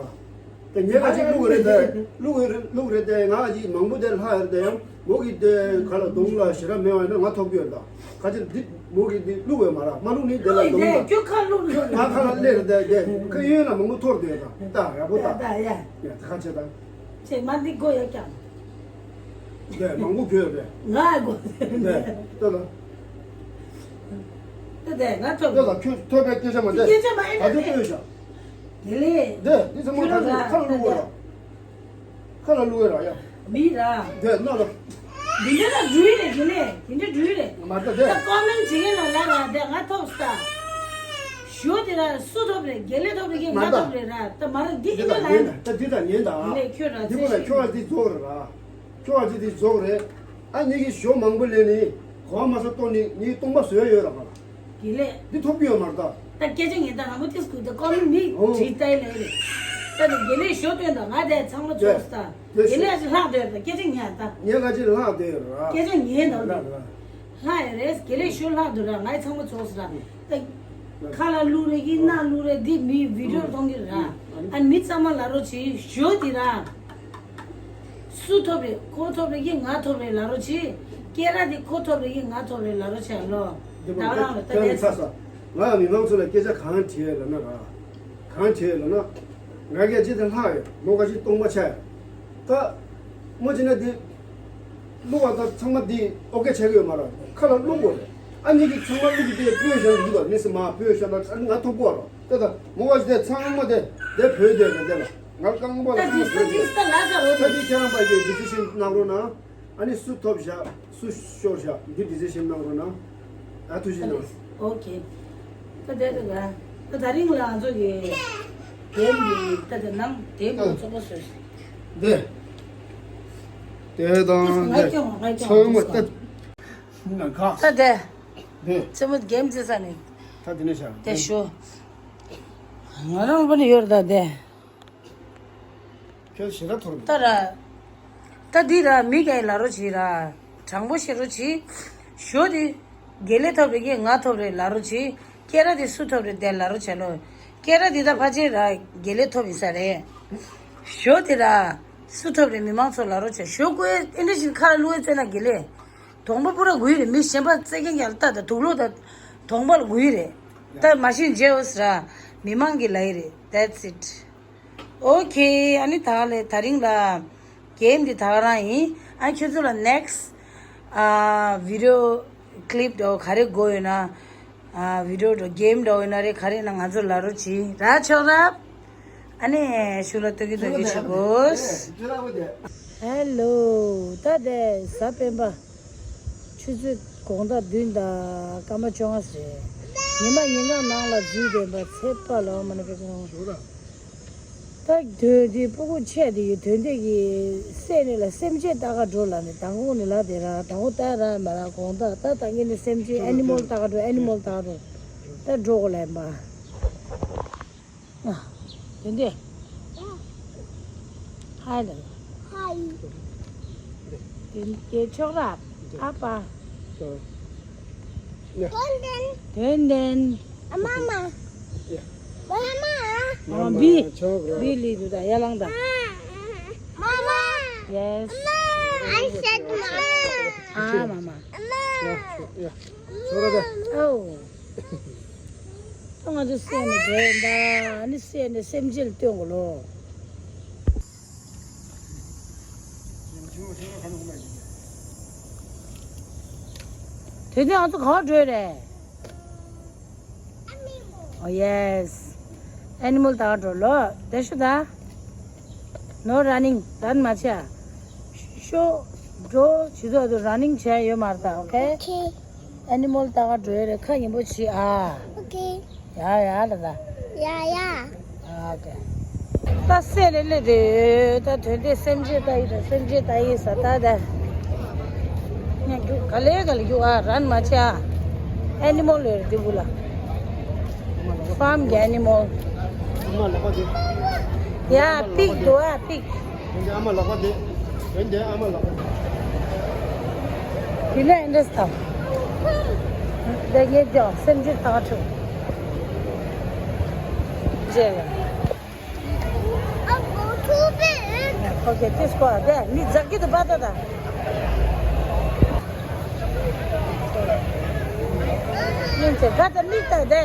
དེ་ངས་ཁ་ཅིག་བླུག་རེད་དེ། བླུག་རེད་བླུག་རེད་དེ་ང་ཅིག་མང་པོ་དེ་ལྷག་ཡོད་དེ་ཡང་མོ་གི་དེ་ག་ལ་གདོང་ལ་ཞེ་དྲག་མེད་བ་ཡིན་ན་ང་ཐོབ་ཀྱི་ཡོད་ད། ཁ་ཅིག་འདི་མོ་གི་འདི་བླུག་འོས་མ་ར། མ་བླུག་ནི་དེ་ལ་གདོང་ལ། ཁྱོད་ཁ་བླུག་ཁྱོད་ང་ཁ་ལ་སླེབས་རེད་དེ་དེ་ཁ་གཡོན་ལ་མང་པོ་འཐོར་དེ་ད་ད་ཡག་པོ་ད། ད་ཡ། ཡ་ད་ཁ་ཆེ་ད། ཅེས་མ་འདི་གོ་ཡ་ཀྱང་། དེ་མང་པོ་གོ་རེད། ང་གོ་དེ་ལྟ་ལ། དེ་དེ་ང་ཐོབ་དེ་ལ་ཁྱོད་ཐོབ་པའི་སྐད་ཆ་མ་དེ་སྐད་ཆ་མ་ཨེ་ད་དེ་ལྟོས་ཤག་དེ་ལས་དེ་འདི་ཚང་མ་ཁྱོད་ཁ་ལ་ཁ་ལ་བླུག་ར། ཁ་ལ་བླུག་ར་ཡ། མི་ར། དེ་ན་ལ། འདི་འདྲ་ལ་འགྲུལ་རེད་དེ་ལས་དེ་འདྲ་འགྲུལ་རེད། མ་ད་དེ། ད་ཀོ་མེན་བྱེད་མཁན་ལ་ལ་ར་དེ་ང་ཐོབ་ས། ཞོ་དེ་ར་སུ་ཐོབ་རེད། དགེ་ལེགས་ཐོབ་རེད་ཀྱི་ང་ཐོབ་རེད་ར། ད་མ་ར་འདི་འདི་ཨི་ད་ལ་ཉན་ད་འདི་ད་ཉན་ད། དེ་ལས་ཁྱོད་ར་འདི་ཚེ་ཁོ་ལ་ཤི་ཁྱོད་ར་འདི་རྫོགས་རེད་ར། ཁྱོད་ར་འདི་འདི་རྫོགས་རེད། ཨ་ཉིད་ཀྱི་ཞོ་མང་པོ་ལེན་ནི་གོ་བ་མ་ས་ལྟོགས་ནི་ཉིད་སྟོང་པ་བཟོས་ཡོད་ར་མ་ར། དགེ་ལེགས། འདི་ཐོབ་ཀྱི་ཡོད་མ་རེད་ད། ད་སྐད་ཆ་ངས་ད་རང་མོ་ཏིས་ཀུ་ད་ཀོ་མེན་མི་ཨོ་བྲིས་ཏའི་ལེ་རེད། ད་ནི་དགེ་ལེགས་ཞོ་སྟོན་ད་ང་དེ་ཚང་མ་ཚོགས་ད། དེ་དགེ་ལེགས་ཅིག་ལྷག་དོད་ད་སྐད་ཆ་ངས་ད། ངས་ང་ཅིག་ལྷག་དོད་ར། སྐད་ཆ་ངས་ད་ལྷག་ལྷག་ཡ་རེད། དགེ་ལེགས་ཞོ་ལྷག་དོད་ར་ང་ཚང་མ་ཚོགས་ད། ད་ཁ་ལ་བླུག་རེད་ཀྱི་སྣ་བླུག་རེད་འདི་མི་བི་ཌིའོ་མཐོང་གི་ར། ཨ་མི་ཚང་མ་ལ་རོ་ཆི་ཞོ་དེ་ར། སུ་ཐོབ་རེད་ཁོ་ཐོབ་རེད་ཀྱི་ང་ཐོབ་རེད་ལ་རོ་ཆི། སྐད་ར་དེ་ཁོ་ཐོབ་རེད་ཀྱི་ང་ཐོབ་རེད་ལ་རོ་ཆི་ལོ། འདི་མ་ད་རང་ལ་ད་ཁྱོད་ལ་དེ་ཚ་ས། ང་མི་མང་ཚོ་ལ་སྐད་ཆ་གང་དྲིས་ལ་ན་ར། གང་དྲིས་ལ་ན། ང་སྐད་ཅི་དེ་ལྷག་ཡོད་མོ་ག་ཅི་སྟོང་པ་ཆ་ཡོད། ད། མོ་ཅི་ན་དེ། བླུག་པ་ད་ཚང་མ་དེ་ཨོ་ཀེ་ཆགས་ཀྱི་ཡོད་མ་ར། ཁ་ལ་བླུག་དགོས་རེད། ཨ་ནི་གི་ཚང་མ་བླུག་དེ་སྤོས་བཞག་འདུག་པ་མི་སི་མ་སྤོས་བཞག་ན་ཨ་ནི་ང་ཐོབ་དགོས་ར། ད་ད་མོ་བ་ཞིག་དེ་ཚང་མ་དེ་དེ་བོད་དེ་རེད་དེ་ལ་ང་རྐང་པ་ལ་ད་ཚང་མ་ཇི་བོད་དེ། ད་ད་ཁྱེད་རང་པ་གི་ཌི་སི་ཤན་གནང་རོགས་གནང་། ཨ་ནི་སུ་ཐོབ་བཞག་སུ་ཤོར་བཞག་འདི་ཌི་སི་ཤན་གནང་རོགས་གནང་། ཨ་ཐུགས་རྗེ་གནང་། ཨོ་ཀེ། ད་དེ་ད་ག་ད་ད་རིང་ལ་ང་ཚོ་གི་གེམ་གི་ད་དེ་ནང་དེབ་ལ་ཚོགས་པ་བཟོས། དེ། དེ་དང་ང་དེ་སྐྱོང་ང་སྐྱོང་ཚང་མ་ད་ང་ག་ད་དེ་དེ་ཚང་མ་གེམ་རྩེ་ས་ནས་ད་དེ་ནས་ཤར་དེ་ཞོ་ང་རང་པ་ནས་ཡོད་ད་དེ། ཁྱོད་ཞེ་དྲག་འཐོར་ད་ར། ད་འདི་ར་མི་གའི་ལ་རོ་བྱེད་ར། དྲང་པོ་བཤད་རོ་བྱེད། ཞོ་དེ། དགེ་ལེགས་ཐོབ་རེད་ཀྱི་ང་ཐོབ་རེད་ལ་རོ་བྱེད། སྐད་ར་དེ་སུ་ཐོབ་རེད་དེ་ལ་རོ་བྱེད་ལོ། སྐད་ར་དེ་ད་ཕ་ཆེན་ར་དགེ་ལེགས་ཐོབ་ཡིན་ས་རེད། ཞོ་དེ་ར། སུ་ཐོབ་རེད་མི་མང་ཚོ་ལ་རོ་བྱེད་ཞོ་ཀོའི་ཨེ་འདྲ་བཞིན་ཁ་ལ་བླུགས་ཨེ་བཙལ་ན་དགེ་ལེགས། གདོང་པ་པུ་ར་འགུལ་རེད་མི་གཞན་པ་བཙལ་མཁན་ཡར་ལྟ་ད་དུག་ལོག་ད། གདོང་པ་ལ་འགུལ་རེད། ད་མ་ཤེས་མཇལ་འོ་ཟེར་ར། མི་མང་གི་ལ་ཡི་རེད། That's it. ཨོ་ཁེ། ཨ་ནི་ད་ལས་ད་རིང་ལ་གེམ་འདི་ད་ག་རང་ཡིན། ཨ་ཁྱོད་ཚོ་ལ་next ཨ་video clip འདྲ་བོ་ག་རེ་དགོས་ཡོད་ན། ཨ་video འདྲ་གེམ་འདྲ་བོ་ཡོད་ན་རེ་ག་རེ་ཡིན་ན་ང་ཚོ་ལ་རོ་གྱིས་ར་ཆོག་ར། ཨ་ནི་ཤུགས་ལ་སྟོད་ཀྱི་སྟོད་ཀྱི་བྱེད་དགོས། ཧེ་ལོ། ད་དེ་གཟའ་སྤེན་པ། ཆུ་ཚོད་དགོང་དག་བདུན་དང་སྐར་མ་བཅོ་ལྔ་ཟེར། ཉི་མ་ཉིན་གང་ནང་ལ་འཛུལ་བསྡད་པ་ཚེ་དཔག་ལ་འོ་མ་ན་པའི་གང་། ད་དོན་དེ་སྤུ་གུ་ཆེ་དེ་ཡི་དོན་དེ་གི་སེམས་ནི་ལ་སེམས་ཅན་ལྟ་ག་འགྲོ་ལ་ནི་དང་པོ་ནི་ལ་དེ་ར་དང་པོ་ལྟ་ར་མ་ར་དགོང་དག་ད་ད་ངེད་ནི་སེམས་ཅན་ཨེ་ནི་མོལ་ལྟ་ག་འགྲོ་ཨེ་ནི་མོལ་ལྟ་ག་འགྲོ་ད་འགྲོ་གོ་ལ་ཡིན་པ། ཨ། དོན་དེ། ཧའི་ལ། ཧའི། དོན་དེ་ཆོག་ར། ཨ་པ། དོན་དེན། དོན་དེན། ཨ་མ་མ། ཨ་མ། ཨ་བི། བི་ལི་དུ་ད་ཡ་ལང་ད། མ་མ། Yes. I said མ་མ། ཨ་མ་མ། ཨ་མ། ཨོ། ད་ང་ཚོ་སེམས་ནས་འགྲོ་ཡིན་ད། ཨ་ནི་སེམས་ནས་སེམས་ཅན་ལ་སྟོན་དགོས་ལོ། དེ་ནས་ང་ཚོ་ག་པར་འགྲོ་ཡི་རེད། Oh yes. ཨེ་ནི་མོལ་ལྟ་ག་འགྲོ་ལོ། དེ་ཤོད་ད། No running. རན་མ་བྱེད་ཨ། ཤོ་འགྲོ་བྱེད་དུ་ཨ་དུ་རན་ནིང་བྱས་ཡོད་མ་རེད་ད། ཨོ་ཁེ། ཨོ་ཁེ། ཨེ་ནི་མོལ་ལྟ་ག་འགྲོ་ཡི་རེད། ཁ་ཉན་པོ་བྱེད་ཨ། ཨོ་ཁེ། ཡ་ཡ་ལ་ད། ཡ་ཡ། ཨོ་ཁེ། ད་སེ་ལེ་ལེ་རེད་ད། དོན་དེ་སེམས་ཅན་ལྟ་ཡི་ད། སེམས་ཅན་ལྟ་ཡི་ས་ད་ད། ཉན་རྒྱུ་ག་ལེ་ག་ལེ་རྒྱུ་ཨ། རན་མ་བྱེད་ཨ། ཨེ་ནི་མོལ་ཡོད་རེད་དེ་བུ་ལ། ཕམ་གྱི་ཨེ་ནི་མོལ། ཨ་མ་ལག་པ་དེ། ཡ་པིག་འདུག་ཨ་པིག། འདི་ཨ་མ་ལག་པ་དེ། འདི་ཨ་མ་ལག་པ་དེ། དེ་ནས་ཨེ་འདྲས་དང་། འདི་ངས་ཀྱང་སེམས་ཅན་ཐང་ཆུ། རྗེས་ལ། ཨོ་ཁེ། དེ་སྐོར་དེ་མི་ཛ་གི་དུ་པ་ད་ད། མིན་ཚེ་ག་ད་མི་ད་དེ།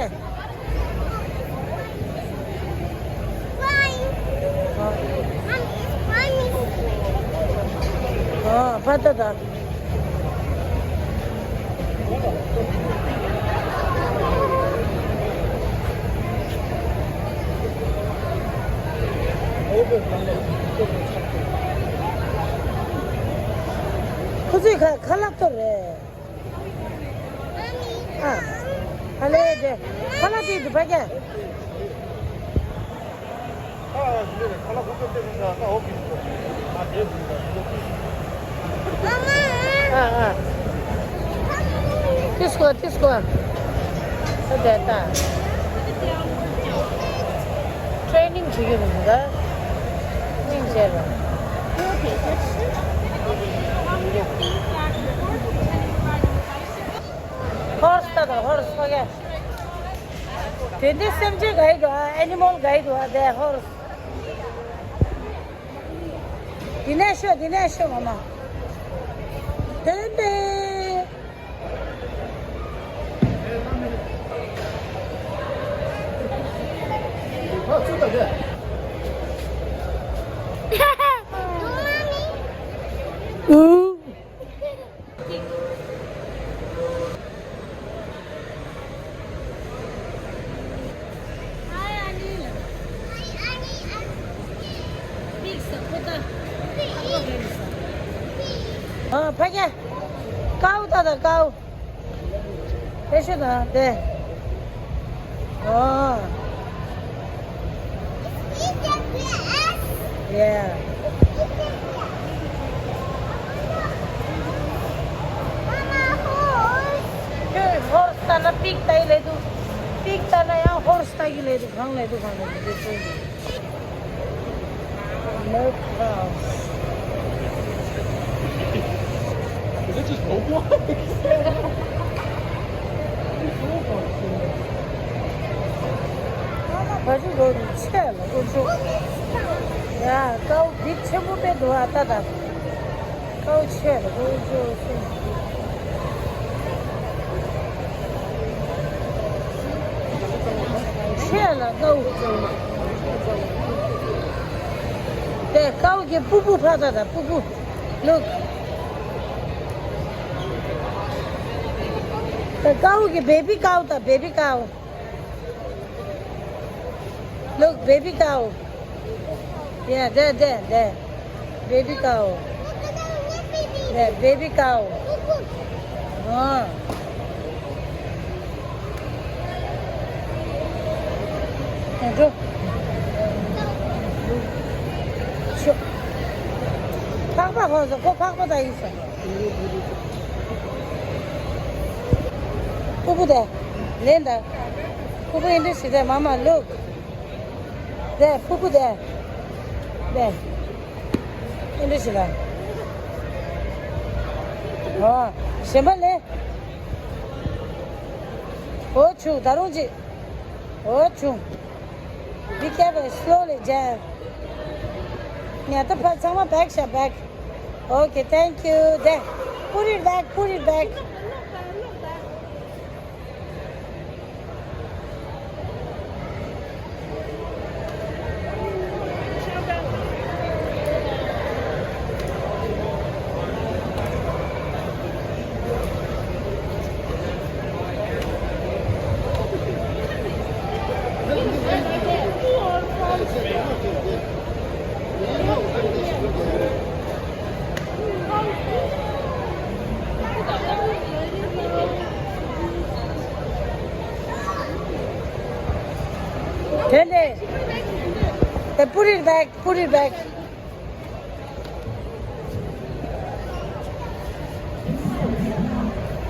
ཨ་ཕ་ད་ད། ཁོ་ཚོས་ཁ་ཁ་ལག་གཏོར་རེད། ཨ། ཨ་ལེ་དེ། ཁ་ལག་དེ་དུ་ཕ་གྱ། ཨ་ཨ། དེ་སྐོར་དེ་སྐོར། ད་དེ་ད། ཊེ་ནིང་བྱེད་ཀྱི་འདུག་ག་ཊེ་ནིང་བྱས་རོགས། ཧོར་སི་ད་དང་ཧོར་སི་ཕ་གི། དེ་འདི་སེམས་ཅན་ག་ཡི་འདུག་ཨ། ཨེ་ནི་མོལ་ག་ཡི་འདུག་ཨ། དེ་ཧོར་སི། དེ་ནས་ཤོད་དེ་ནས་ཤོད་མ་མ། དེ་འདི། ཨུ། ཨ་ཕ་གི། ཀའུ་ད་ད་ཀའུ། དེ་ཤོད་དང་དེ། ཨོ། Yeah. ཁྱོད་ཧོར་སི་ལྟ་ན་པིག་ལྟ་ཡི་ལས་འདུག་པིག་ལྟ་ན་ཡང་ཧོར་སི་ལྟ་གི་ལས་འདུག་གང་ལས་འདུག་གང་ལས་འདུག་དེ་ཚོ། Milk cows. Is it just roadblocks? བ་ཅི་རོ་ཆེ་ལ་ཀུ་ཅོ། ཡ་ཀའུ་བིག་ཆེན་པོ་དཔེ་འདུག་ཨ་ད་ད། ཀའུ་ཆེ་ལ་ཀུ་ཅོ་སེ། ཆེ་ལ་ཀའུ། དེ་ཀའུ་གི་པུ་པུ་ཕ་ད་ད་པུ་པུ། Look. དེ་ཀའུ་གི་བེ་བི་ཀའུ་ད་བེ་བི་ཀའུ། Look, baby cow. Yeah, there, there, there. Baby cow. There, baby cow. Ah. Hey, go. Sure. ཕག་པ་ཧོ་ཟེར། ཁོ་ཕག་པ་ད་ཡིན་ཟེར། ཕུ་བོ་དེ། ལེན་ད། ཕུ་བོ་ཨིན་དྲི་ཞིག་དེ། Mama, look. དེ་ཕུ་བོ་དེ། དེ། ཨིན་དྲི་ཞིག་ལ། ཨོ། གཞན་པ་ལེན། ཨོ་ཆུ་ད་རུང་ཅི། ཨོ་ཆུ། Be careful, slowly, Jan. ཉལ་ཐ་ཕར་ཚང་མ་བེག་བཞག་བེག Okay, thank you. There. Put it back, put it back. དེ་ནས། They put it back, put it back.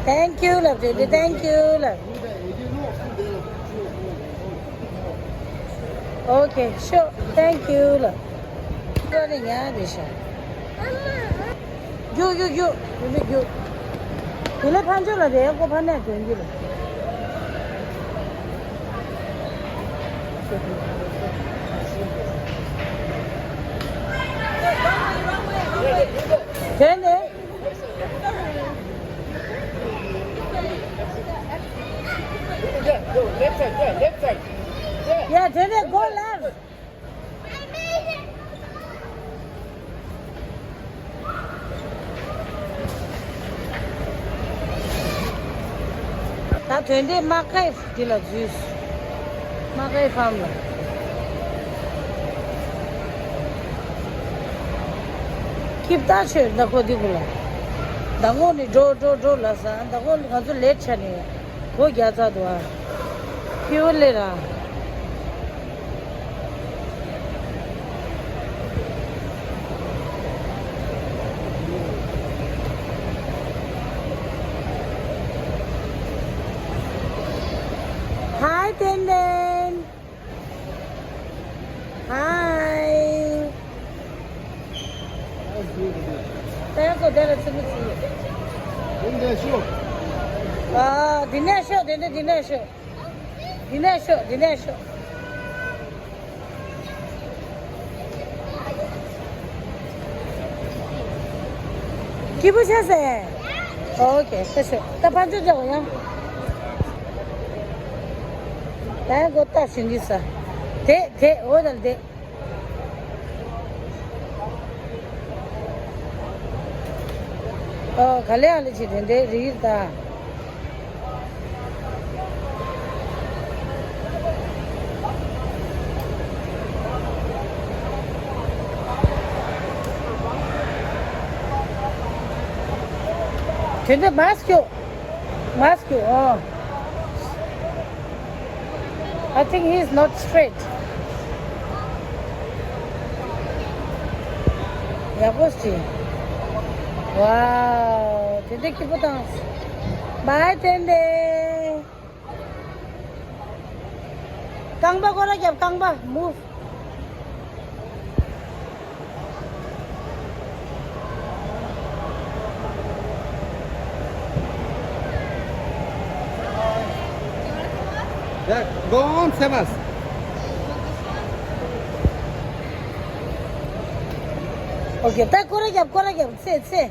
Thank you, love, Judy. Thank you, love. Okay, sure. Thank you, love. རྒྱུག་རྒྱུག་རྒྱུག་རྒྱུག་རྒྱུག་རྒྱུག་རྒྱུག་དེ་ལས་ཕར་ཕྱོགས་ལ་རེད། ཁོ་ཕར་ནས་དོན་གྱི་རེད། དེ་ནས། Yeah, དེ་ནས་go left. ད་དོན་དེ་མ་ཁའི་འདི་ལ་འཛུལ། མ་ཁའི་ཕམ་ལ། ཁྱིབ་ལྟ་ཆོས་ཟླ་ཁོ་འདི་གུ་ལ། ཟླ་ངོ་ནི་འགྲོ་འགྲོ་འགྲོ་ལ་ས། ཟླ་ངོ་ནི་ང་ཚོ་ལེ་ཊི་ཆ་ནས་སྒོ་རྒྱག་ཚར་འདུག་ཨ། ཁྱིའུ་ལེ་ར། Hi, Tenden. Hi. ད་ཡང་ཁོ་དེ་ལ་ཚིག་པ་ཚིག་ཨ། འདི་ནས་ཤོག་འདི་ནས་འདི་ནས་ཤོག་འདི་ནས་ཤོག་འདི་ནས་ཤོག་སྐྱིད་པོ་བྱས་ཟེར། ཨོ་ཁེ། ད་ཤོག་ད་ཕར་ཚུར་འཇོག་ཡང་། ད་ཡང་སྒོ་ལྟ་ཞིང་གི་ས། དེ་དེ་འོ་དང་དེ། ཨོ་ག་ལེ་ཨ་ལེ་ཅི་དེ་འདྲའི་རིགས་ད། དེ་འདྲ་མ་སྐྱོ། མ་སྐྱོ་ཨོ། I think he is not straight. ཡག་པོ་ཞིག Wow, དེ་འདྲ་སྐྱིད་པོ་དང་། Bye, Tende. རྐང་པ་སྐོར་ར་རྒྱབ། རྐང་པ་move. Yeah, go on, Sebas. Okay, ད་སྐོར་ར་རྒྱབ། སྐོར་ར་རྒྱབ། ཚེ་ཚེ།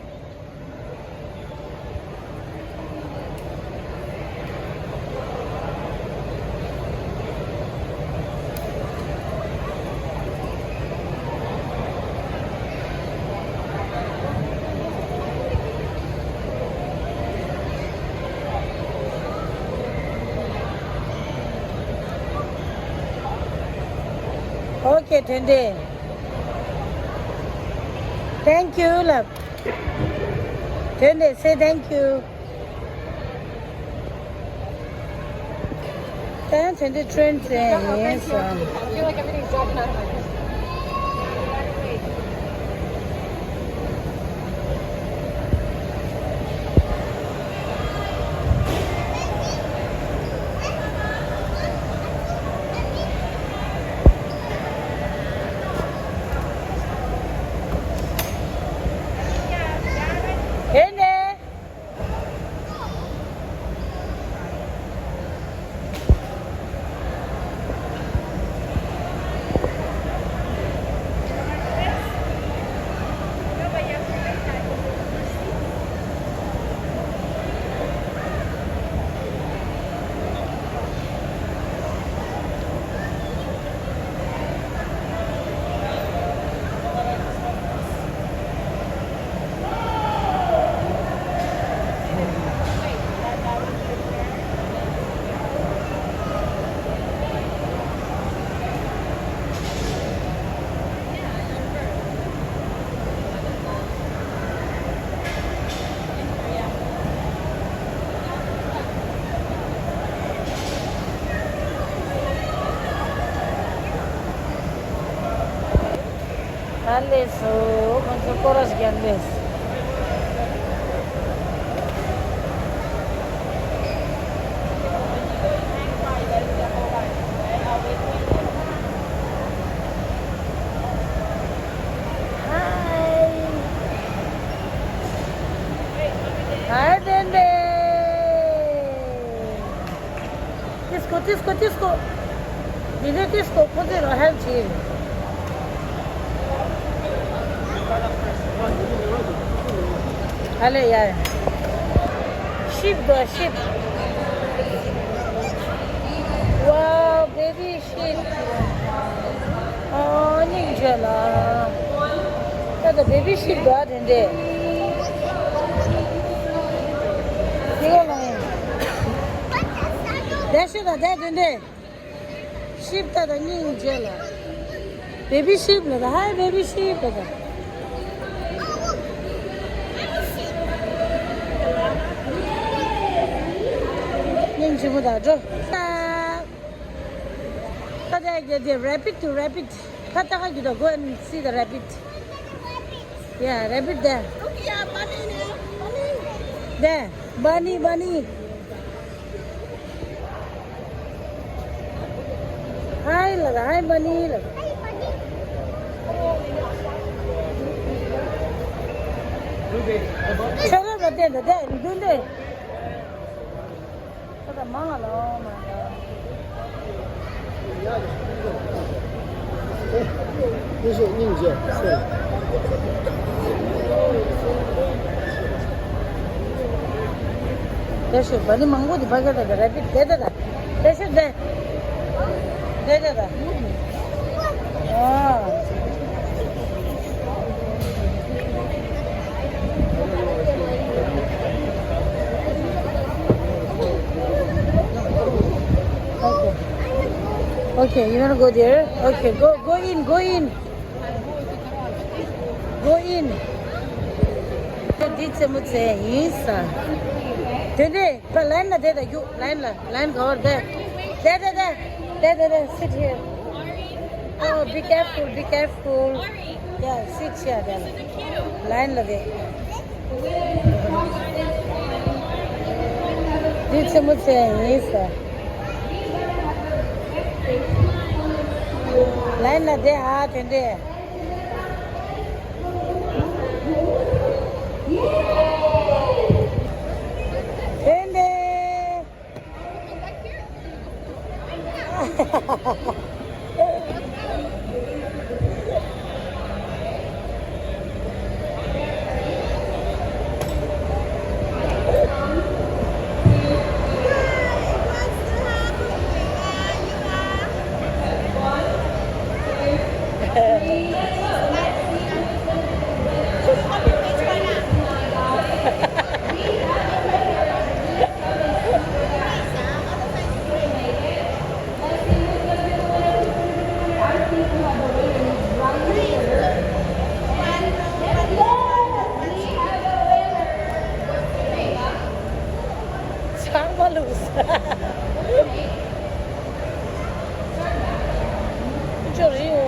Okay, Tende. Thank you, love. དོན་དེ་say thank you. ད་དོན་དེ་ཊེན་ཟེར་ཡིན་ཟེར། དེ་ནས། ཨ་ལས་སོ། ཁོང་ཚོ་སྐོར་ར་ཞིག་རྒྱག་འདོད། Hi. Hi, Dende. Disco, disco, disco. Dende disco, put it on hand, Jim. Ale, yeah. Sheep, the sheep. Wow, baby. ཨོ། སྙིང་རྗེ་ལ། ད་ད་བེ་བི་ཤིབ་འདུག་ཨ། དེ་འདྲས། དེ་ག་ལ་ཡིན། དེ་ཤི་ད་དེ་དེ་འདྲས། ཤིབ་ད་ད་སྙིང་རྗེ་ལ། བེ་བི་ཤིབ་ལ་ད། ཧའི་བེ་བི་ཤིབ་ལ་ད། སྙིང་རྗེ་མོ་ད་འགྲོ། ད། ད་ད་ག་དེ་རེ་བིད་དུ་རེ་བིད། ད་ད་ག་གི་ད། Go and see the rabbit. Yeah, rabbit there. Look here, bunny there. Bunny. There, bunny, bunny. Hi, ལ་ད། Hi, bunny ལ་ད། Hi, bunny. ཤ་ར་ར་དེ་ད་དེ་འདུག་འདི། ད་ད་མང་ང་ལོ་མ་ཡ། ཨེ། དེ་ཤོད་སྙིང་རྗེ་སེ། དེ་ཤོད་བ་ནི་མང་པོ་དེ་ཕ་ག་ད་ག་རེ་བིད་དེ་ད་ད། དེ་ཤོད་དེ། དེ་ད་ད། ཨ། Okay. Okay, you wanna go there? Okay, go, go in, go in. Go in. འདི་རྩེད་མོ་རྩེ་ཡིན་ས། དེ་འདྲས། ལའིན་ལ་བསྡད་ད་རྒྱུགས། ལའིན་ལ། ལའིན་ག་བར་བསྡད། བསྡད་བསྡད་བསྡད། བསྡད་བསྡད་བསྡད། Sit here. Oh, be careful, be careful. Yeah, sit here, there. ལའིན་ལ་བསྡད། འདི་རྩེད་མོ་རྩེ་ཡིན་ས། ལའིན་ལ་བསྡད་ཨ། དེ་འདྲས། དེ་འདྲས། ཁང་པ་ལུགས། ཅོ་རི་འོ།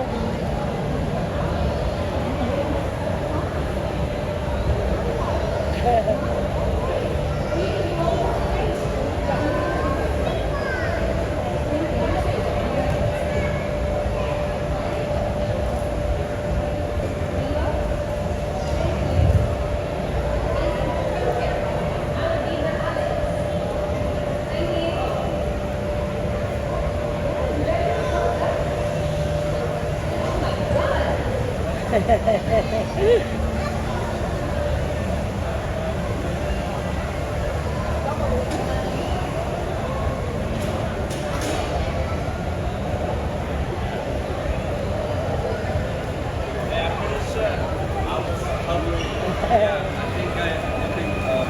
Yeah, I'm pretty sure I was hovering. Yeah, I think I, I think, um,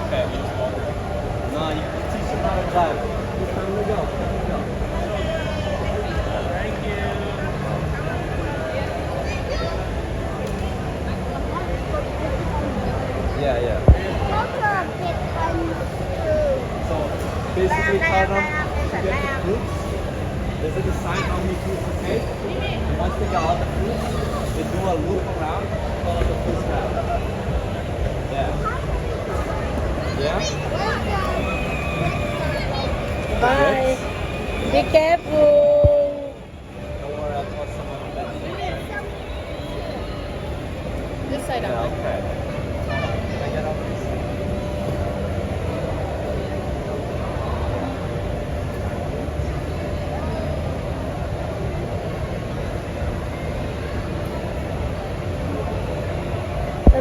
okay, I used water. No, you can teach him how to drive. It's time to go. Time to go. Thank you. Yeah, yeah. So basically, tell them to get the fruits. There's a sign how many fruits to take. And once they get all the fruits, they do a loop around, follow the fruits route. Yeah. Yeah? Bye. Be careful. Don't worry, I'll toss some of them. This side. Yeah, okay. Can I get over this?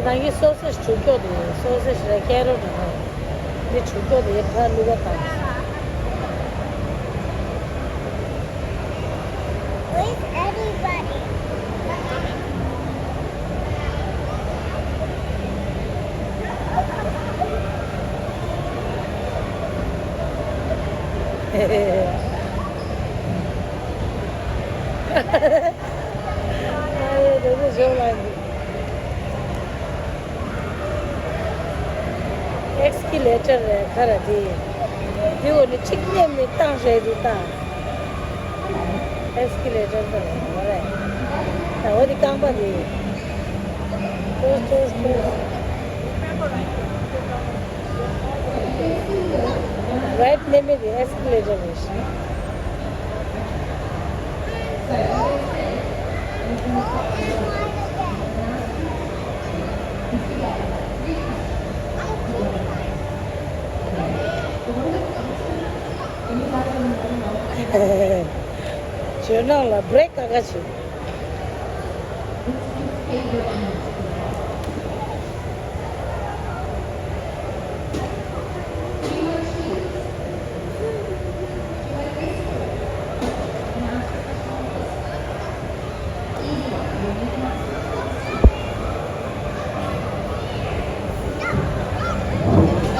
ད་ང་གི་སོ་སེ་ཇི་བྱུག་རྒྱུ་དེ། སོ་སེ་ཇི་རེད། ཁེ་རོ་ཊི་རེད། འདི་བྱུག་རྒྱུ་དེ་ཕར་བླུགས་པ་དང་། Where's everybody? ཨ་ཡེ། དེ་ཚོ་བཞོན་ལ་འདུག་ཨེག་སི་ཀི་ལེ་ཊར་རེད། ག་རེ་དེ། དེ་འོ་ནི་གཅིག་མཉམ་ནས་བཏང་རེད། དེ་བཏང་། ཨེག་སི་ཀི་ལེ་ཊར་དེ་རེད། འོ་རེད། ད་འོ་དེ་རྐང་པ་དེ། ཊོས་ཊོས་ཊོས། རའིཊ་ནས་མེད་དེ་ཨེག་སི་ཀི་ལེ་ཊར་རེད་ཤག་ཇོ་ནང་ལ་བྷི་རེག་ཁ་ཁ་བྱེད།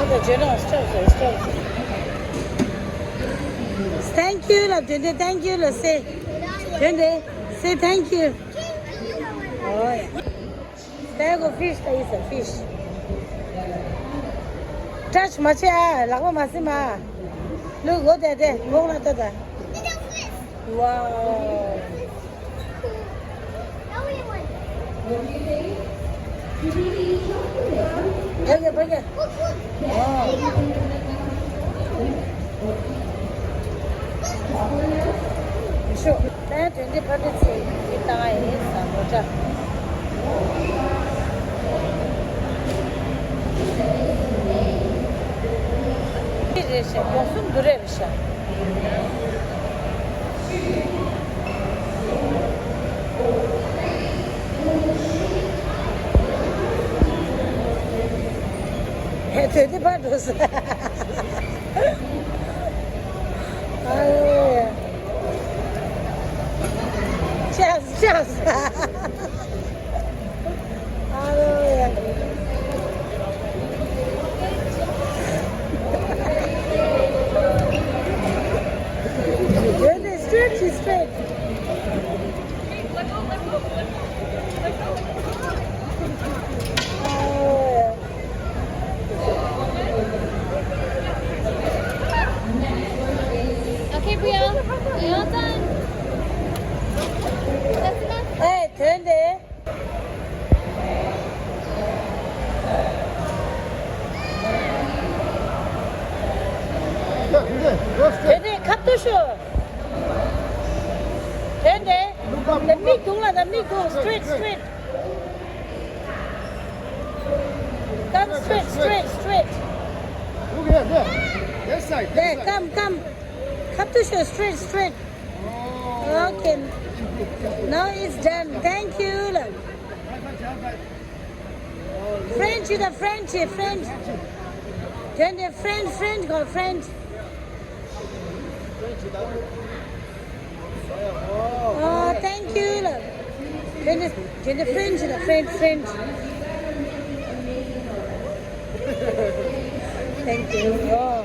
ཨ་ད་ཇོ་ནང་སི་ཊོབ་སི་ཊོབ། Thank you ལབ། དོན་དེ་thank you ལབ་སེ། དོན་དེ་say thank you. ཨོ་ཡ། དེ་གོ་ཕིཤ་ད་ཡིན་ས་ཕིཤ། ཊཆ་མ་བྱེད་ཨ། ལག་པ་མ་བཟེད་མ། ལུག་འོ་དེ་དེ་མོག་ལ་ད་ད། Wow. ཕ་གི་ཕ་གི། ཨོ། ཡེ་ཤུ། ད་དོན་དེ་ཕ་གི་ཚེ་འདི་བཏང་ཡིན་ས་མོ་ཅག་འདི་རེད་ཤག་སྒོ་གསུམ་འདི་རེད་ཤག་ཧེ། དོན་དེ་ཕར་འགྲོ་ས། ཨ་ལེ། Cheers, cheers. Hallelujah. Straight, straight. Hallelujah. དེ་ནས་ཁ་ཐུག་ཤོག་དེ་ནས་ད་མིག་དུང་ལ་ད་མིག་དུང་straight, straight. Come straight, straight, straight. Look here, there. That side, that side. Come, come. Come to show straight, straight. Oh. Okay. Now it's done. Thank you. French, the French, French. Then the French, French, go French. Oh, thank you. Look. Can you, can you French, the French, French? Thank you. Oh.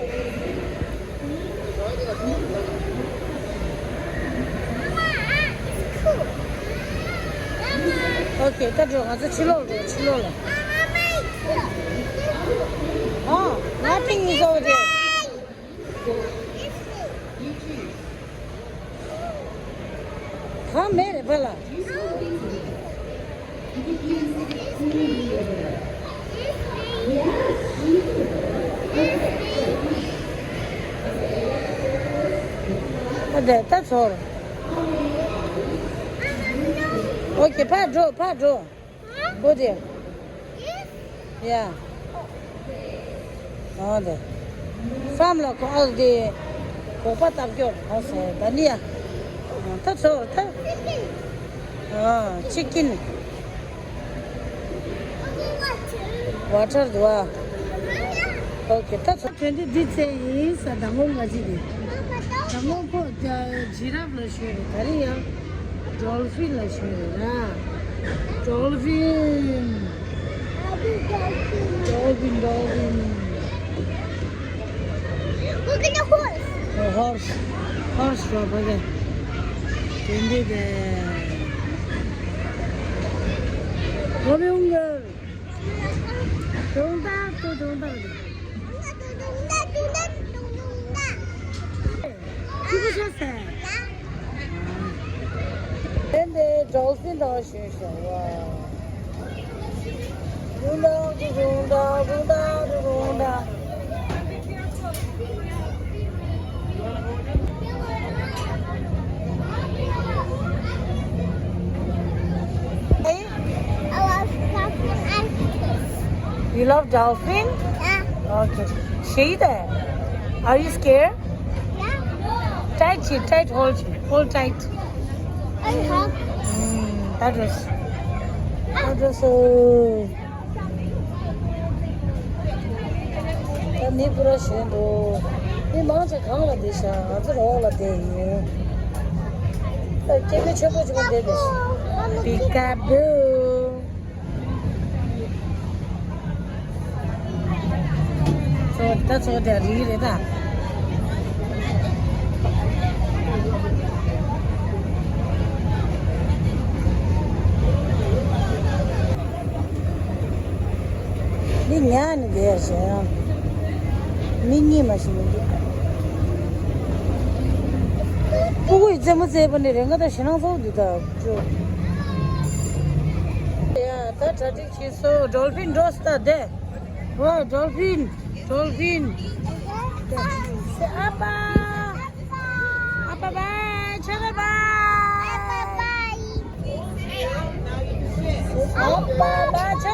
Okay, ད་འགྲོ། ང་ཚོ་ཕྱི་ལོགས་འགྲོ། ཕྱི་ལོགས་ལ། Oh, nothing is over there. གང་མེད་རེད་པ་ལ། ཨ་དེ་ད་ཚོར། ཨོ་ཀེ། ཕར་འགྲོ། ཕར་འགྲོ། Go there. Yeah. ཨོ་དེ། ཕམ་ལ་ཁོ་ཨ་དེ། ཁོག་པ་བཏབ་སྐྱོར། ཨོ་སེ་ད་ནི་ཡ། ད་ཚོར་ད། ཨ་ཅི་ཀིན། ཝ་ཊར་འདུག་ཨ། ཨོ་ཀེ། ད་ཚོ། དྲན་དེ་འདི་ཚེ་ཡིན་ས། ཟླ་ངོ་ང་ཅི་དེ། ཟླ་ངོ་ཁོ་ཇི་རབ་ལ་ཞོན་རེད། ད་རེས་ཡང་ཌོལ་ཕིན་ལ་ཞོན་རེད་ར། ཌོལ་ཕིན། ཌོལ་ཕིན། ཌོལ་ཕིན། Look at the horse. ཧོར་སི། ཧོར་སི་རོ་བ་ག་དྲན་དེ་དེ། ཧོ་བི་ཡོང་གི། དུང་ད་དུ་དུང་ད། ཁྱི་གུ་ཤ་ཟ། དེ་འདི་ཌོལ་ཕིན་འདྲ་བ་ཞིག་ཤར་བ། དུང་ད་དུ་དུང་ད་དུང་ད་དུ་དུང་ད། Hey? I love dolphin and kittens. You love dolphin? Yeah. Okay. Shade, are you scared? Yeah. Tight, tight, hold, hold tight. And hug. Mm, that was, that was so. ད་མི་པུ་ར་ཞོན་འདུག་མི་མང་ཆེ་གང་ལ་བསྡད་ཤག་ང་ཚོ་རོགས་ལ་བསྡད་ཡིན། ད་སྐྱེ་དམན་ཆེན་པོ་ཅིག་བསྡད་འདུག Peekaboo. ཚོ་ད་ཚོ་དེ་རིགས་རེད་ད། འདི་ཉལ་ནས་བསྡད་ཡ་ཞིག་ཡང་། མི་གཉིད་མ་ཤི་མི་འདུག་སྤུ་གུ་ཡི་རྩེད་མོ་རྩེས་པ་ནི་རེ་ང་ད་ཞེད་སྣང་ཚ་པོ་འདུག་ད་ཅོ། ཡ་ད་གྲ་སྒྲིག་བྱས་སོང་། ཌོལ་ཕིན་འགྲོ་སྟ་དེ། ཝ་ཌོལ་ཕིན། ཌོལ་ཕིན། ཨ་ཕ། ཨ་ཕ་བཱའི། ཆ་ལ་བཱའི། ཨ་ཕ་བཱའི།